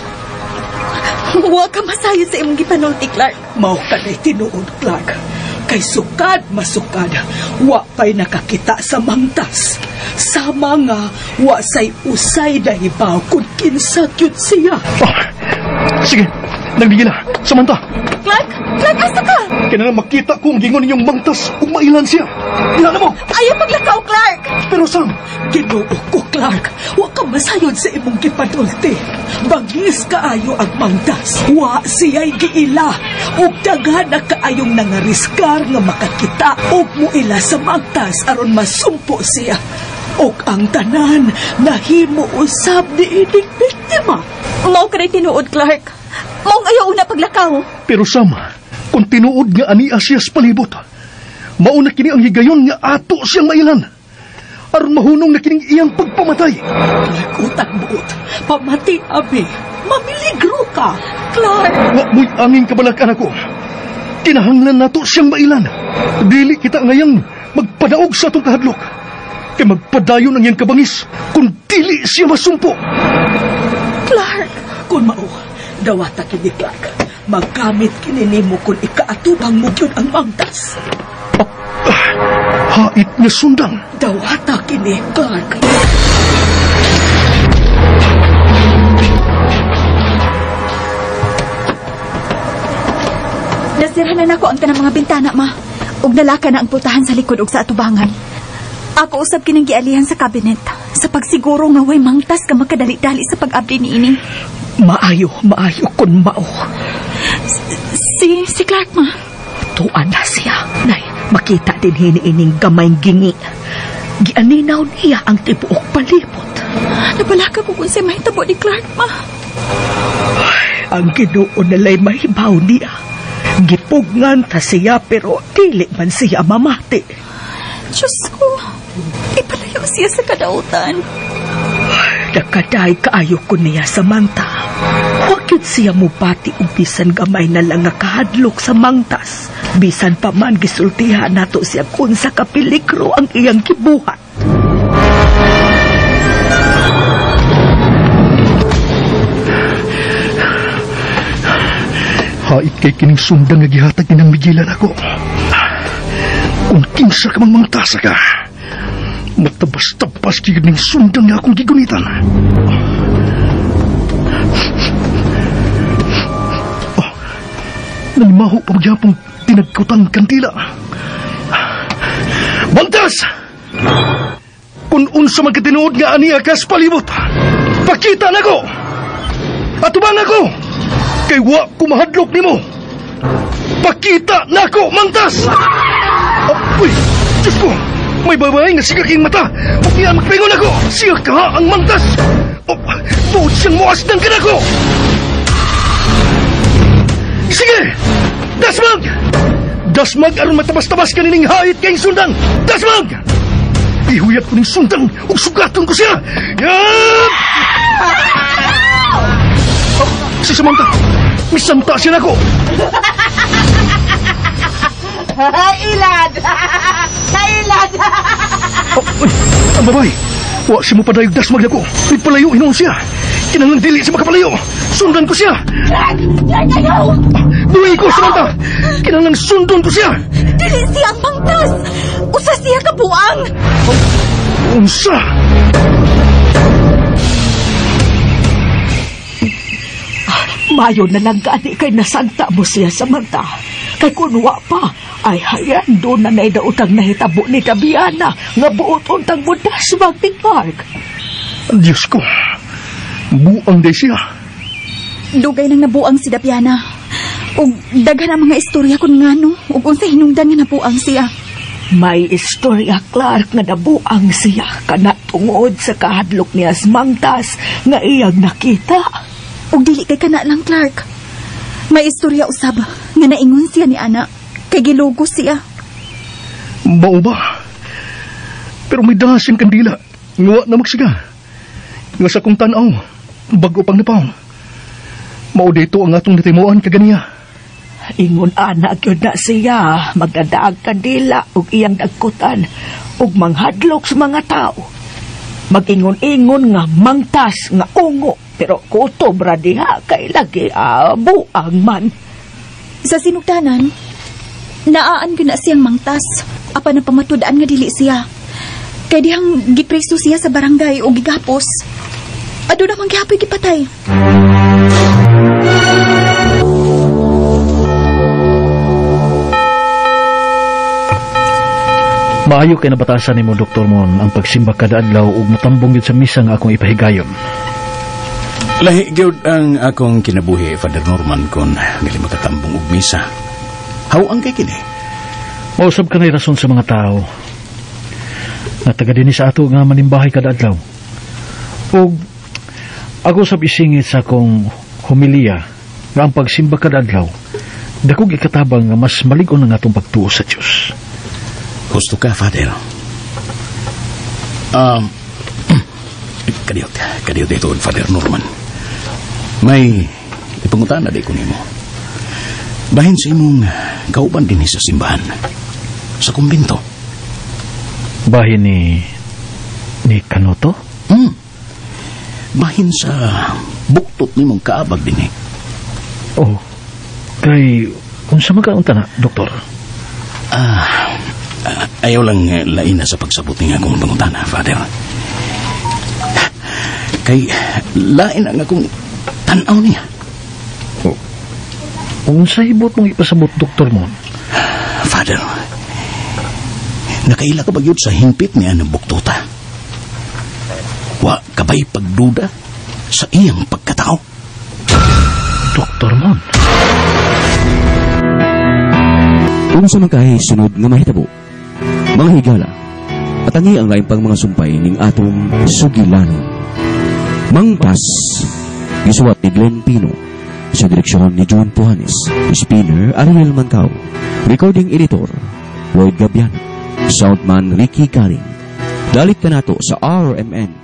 Speaker 6: Wa ka masayod sa imong gipanulti, Clark.
Speaker 11: Mao ka na'y tinuod, Clark. Kay sukad masukad, wa pa'y nakakita sa mangtas. Sama nga, wa say usay nahibaw kung kinsa gyud siya.
Speaker 9: Ah, sige, nagbigila. Samantha!
Speaker 6: Clark! Clark, asa ka?
Speaker 9: Kaya na makita ko ang gingon ninyong mangtas ug mailan siya. Ila na mo!
Speaker 6: Ayaw paglakaw, Clark!
Speaker 9: Pero Sam!
Speaker 11: Ginoo ko, Clark! Wa ka masayod sa imong gipanulti. Bangis kaayo ang mangtas. Wa siya'y giila. Ug daghan na kaayong nangariskar nga makakita ug muila sa mangtas aron masumpo siya. Ug ang tanan nahimo usab ni ining biktima.
Speaker 6: Mao ka rin tinuod, Clark. Maong ayaw una paglakaw.
Speaker 9: Pero Sam, kung tinuod nga ania siya sa palibot, mauna kini ang higayon nga ato siyang mailan. Aron mahunong na kining iyang pagpamatay.
Speaker 11: Clark, utang buot. Pamati, abi. Mamiligro ka.
Speaker 6: Clark!
Speaker 9: Wa mo'y angin kabalakan ako. Kinahanglan nato siyang mailan. Dili kita ngayang magpadaog sa atong kahadlok. Kay magpadayon ang iyang kabangis kung dili siya masumpo.
Speaker 6: Clark!
Speaker 11: Kung mao, dawata kini, Clark. Maggamit kini nimo kung ikaatubang mo gyud ang mangtas.
Speaker 9: Hait nga sundang.
Speaker 11: Dawata kini, Clark.
Speaker 6: Nasirhan na nako ang tanang mga bintana, ma. Ug nalaka na ang pultahan sa likod ug sa atubangan. Ako usab kining gialihan sa cabinet sa pagsiguro nga way mangtas ka makadali-dali sa pag-abli niini.
Speaker 11: Maayo, maayo kun mao.
Speaker 6: Si Clark, ma.
Speaker 11: Tuan na siya. Nay, Makita din hini ining gamayng gingi. Gianinaw niya ang tibuok palibot.
Speaker 6: Nabalaka ko kung sa'y mahitabo ni Clark, ma.
Speaker 11: Ay, ang Ginoo nalay mahibaw niya. Gipugngan ta siya pero dili man siya mamati.
Speaker 6: Diyos ko, ipalayo siya sa kadautan.
Speaker 11: Nakaday kaayo ko niya, Samantha. Wakit siya mupati og bisan gamay na lang nga kahadlok sa mangtas. Bisan pa man gisultihan nato siya kung sa kapeligro ang iyang gibuhat.
Speaker 9: Hait kay kining sundang nga gihatag ni nang Migilan ako. Kung kinsa ka mang mangtasa ka, matabas-tabas kay ning sundang nga akong gigunitan. Oh, nanimaho pa magyapong tinagkutang kandila. Bantas! Kung unsa man katinuod nga aniya kas palibot, pakita nako! Atubang ako! Kay wa ko mahadlok nimo. Pakita nako, Mantas! Oh, uy, Diyos ko! May babae nga siga king mata! Huwag niya magpaingon ako! Siya ka ang Mantas! Oh, buot siyang muasdan ka nako! Sige! Dasmag! Dasmag aron matabas-tabas ka nining hait kayong sundang! Dasmag! Ihuyat ko ning sundang ug sugaton ko siya! Yap! Oh, si Samantha! Misanta siya nako!
Speaker 2: Ilad! Kailad!
Speaker 9: Oh, uy, ang babae! Wa siya mo padayog dasmag nako! Nagpalayo hinuon siya! Kinahanglan dili siya makapalayo! Sundan ko siya!
Speaker 6: Clark, ayaw!
Speaker 9: Buhi ko, Samantha! Kinahanglan sundon ko siya!
Speaker 6: Dili siya ang mangtas! Usa siya kabuang!
Speaker 9: Unsa?
Speaker 11: Mayo na lang gani kay nasanta mo siya, Samantha. Kay kunwa pa, ay hayan doon na naidautang nahitabo ni Tabiana nga buot untang mo dasmag ni Clark.
Speaker 9: Diyos ko, buang day siya.
Speaker 6: Dugay nang nabuang si Dapiana. Ug daghan ang mga istorya kun ngano ug unsa hinungdan nga nabuang siya.
Speaker 11: May istorya, Clark, nga nabuang siya kana tungod sa kahadlok niya sa mangtas nga iyang nakita.
Speaker 6: Ug dili kay kana lang, Clark. May istorya usab nga naingon siya ni ana kay gilugos siya.
Speaker 9: Mao ba? Pero may dahas siyang kandila nga wa na magsiga. Nga sa kong tan-aw, bago pang napaw. Mao dito ang atong natimuan kaganiya.
Speaker 11: Ingon ana gyud na siya, magdadaag kandila ug iyang dagkutan ug manghadlok sa mga tao. Mag-ingon-ingon nga mangtas nga ungo, pero kutob ra diha kay lagi buang man.
Speaker 6: Sa sinugdanan, naaan gyud na siyang mangtas apan ang pamatud-an nga dili siya. Kay dihang gipreso siya sa barangay ug gigapos. Aduna man gihapoy gipatay.
Speaker 5: Maayo kay nabatasan nimo, Dr. Mon, ang pagsimba kada adlaw ug motambong gyud sa misa nga akong ipahigayon.
Speaker 4: Lahi gyud ang akong kinabuhi, Father Norman, kon dili makatambong og misa. How ang kay kini?
Speaker 5: Mausab ka na'y rason sa mga tao. Nataga din sa ato nga manimbahay kada adlaw. Ug ako sab isingit sa akong homilya nga ang pagsimba kada adlaw dakog ikatabang nga mas malig-on ang atong pagtuo sa Dios.
Speaker 4: Gusto ka, Father. Kadiyot, kadiyot ito, Father Norman. May ipangutana di ko nimo. Bahin sa imong kauban din sa simbahan, sa kumbinto.
Speaker 5: Bahin ni Kanoto?
Speaker 4: Bahin sa buktot nimong kaabag din eh.
Speaker 5: Oh, kay unsa man ka unta na, Doktor?
Speaker 4: Ayaw lang lain na sa pagsabot ni akong pangutana, Father. Kay lain ang akong tan-aw niya.
Speaker 5: Oh, unsa hibot mong ipasabot, Doktor Mon?
Speaker 4: Father, nakaila ka ba yun sa hingpit niya ng buktuta? Wa ka ba'y pagduda sa iyang pagkatao? Doktor Mon.
Speaker 3: Unsa
Speaker 7: Unsa man kay sunod nga mahitabo? Mga higala, atangi ang lain pang mga sumpay ning atong sugilanon. Mangtas, gisuwat ni Glenn Pino, sa direksyon ni John Puhanes, Spinner Ariel Mancao, Recording Editor Lloyd Gabiano, Soundman Ricky Garing. Dalit ka nato sa RMN.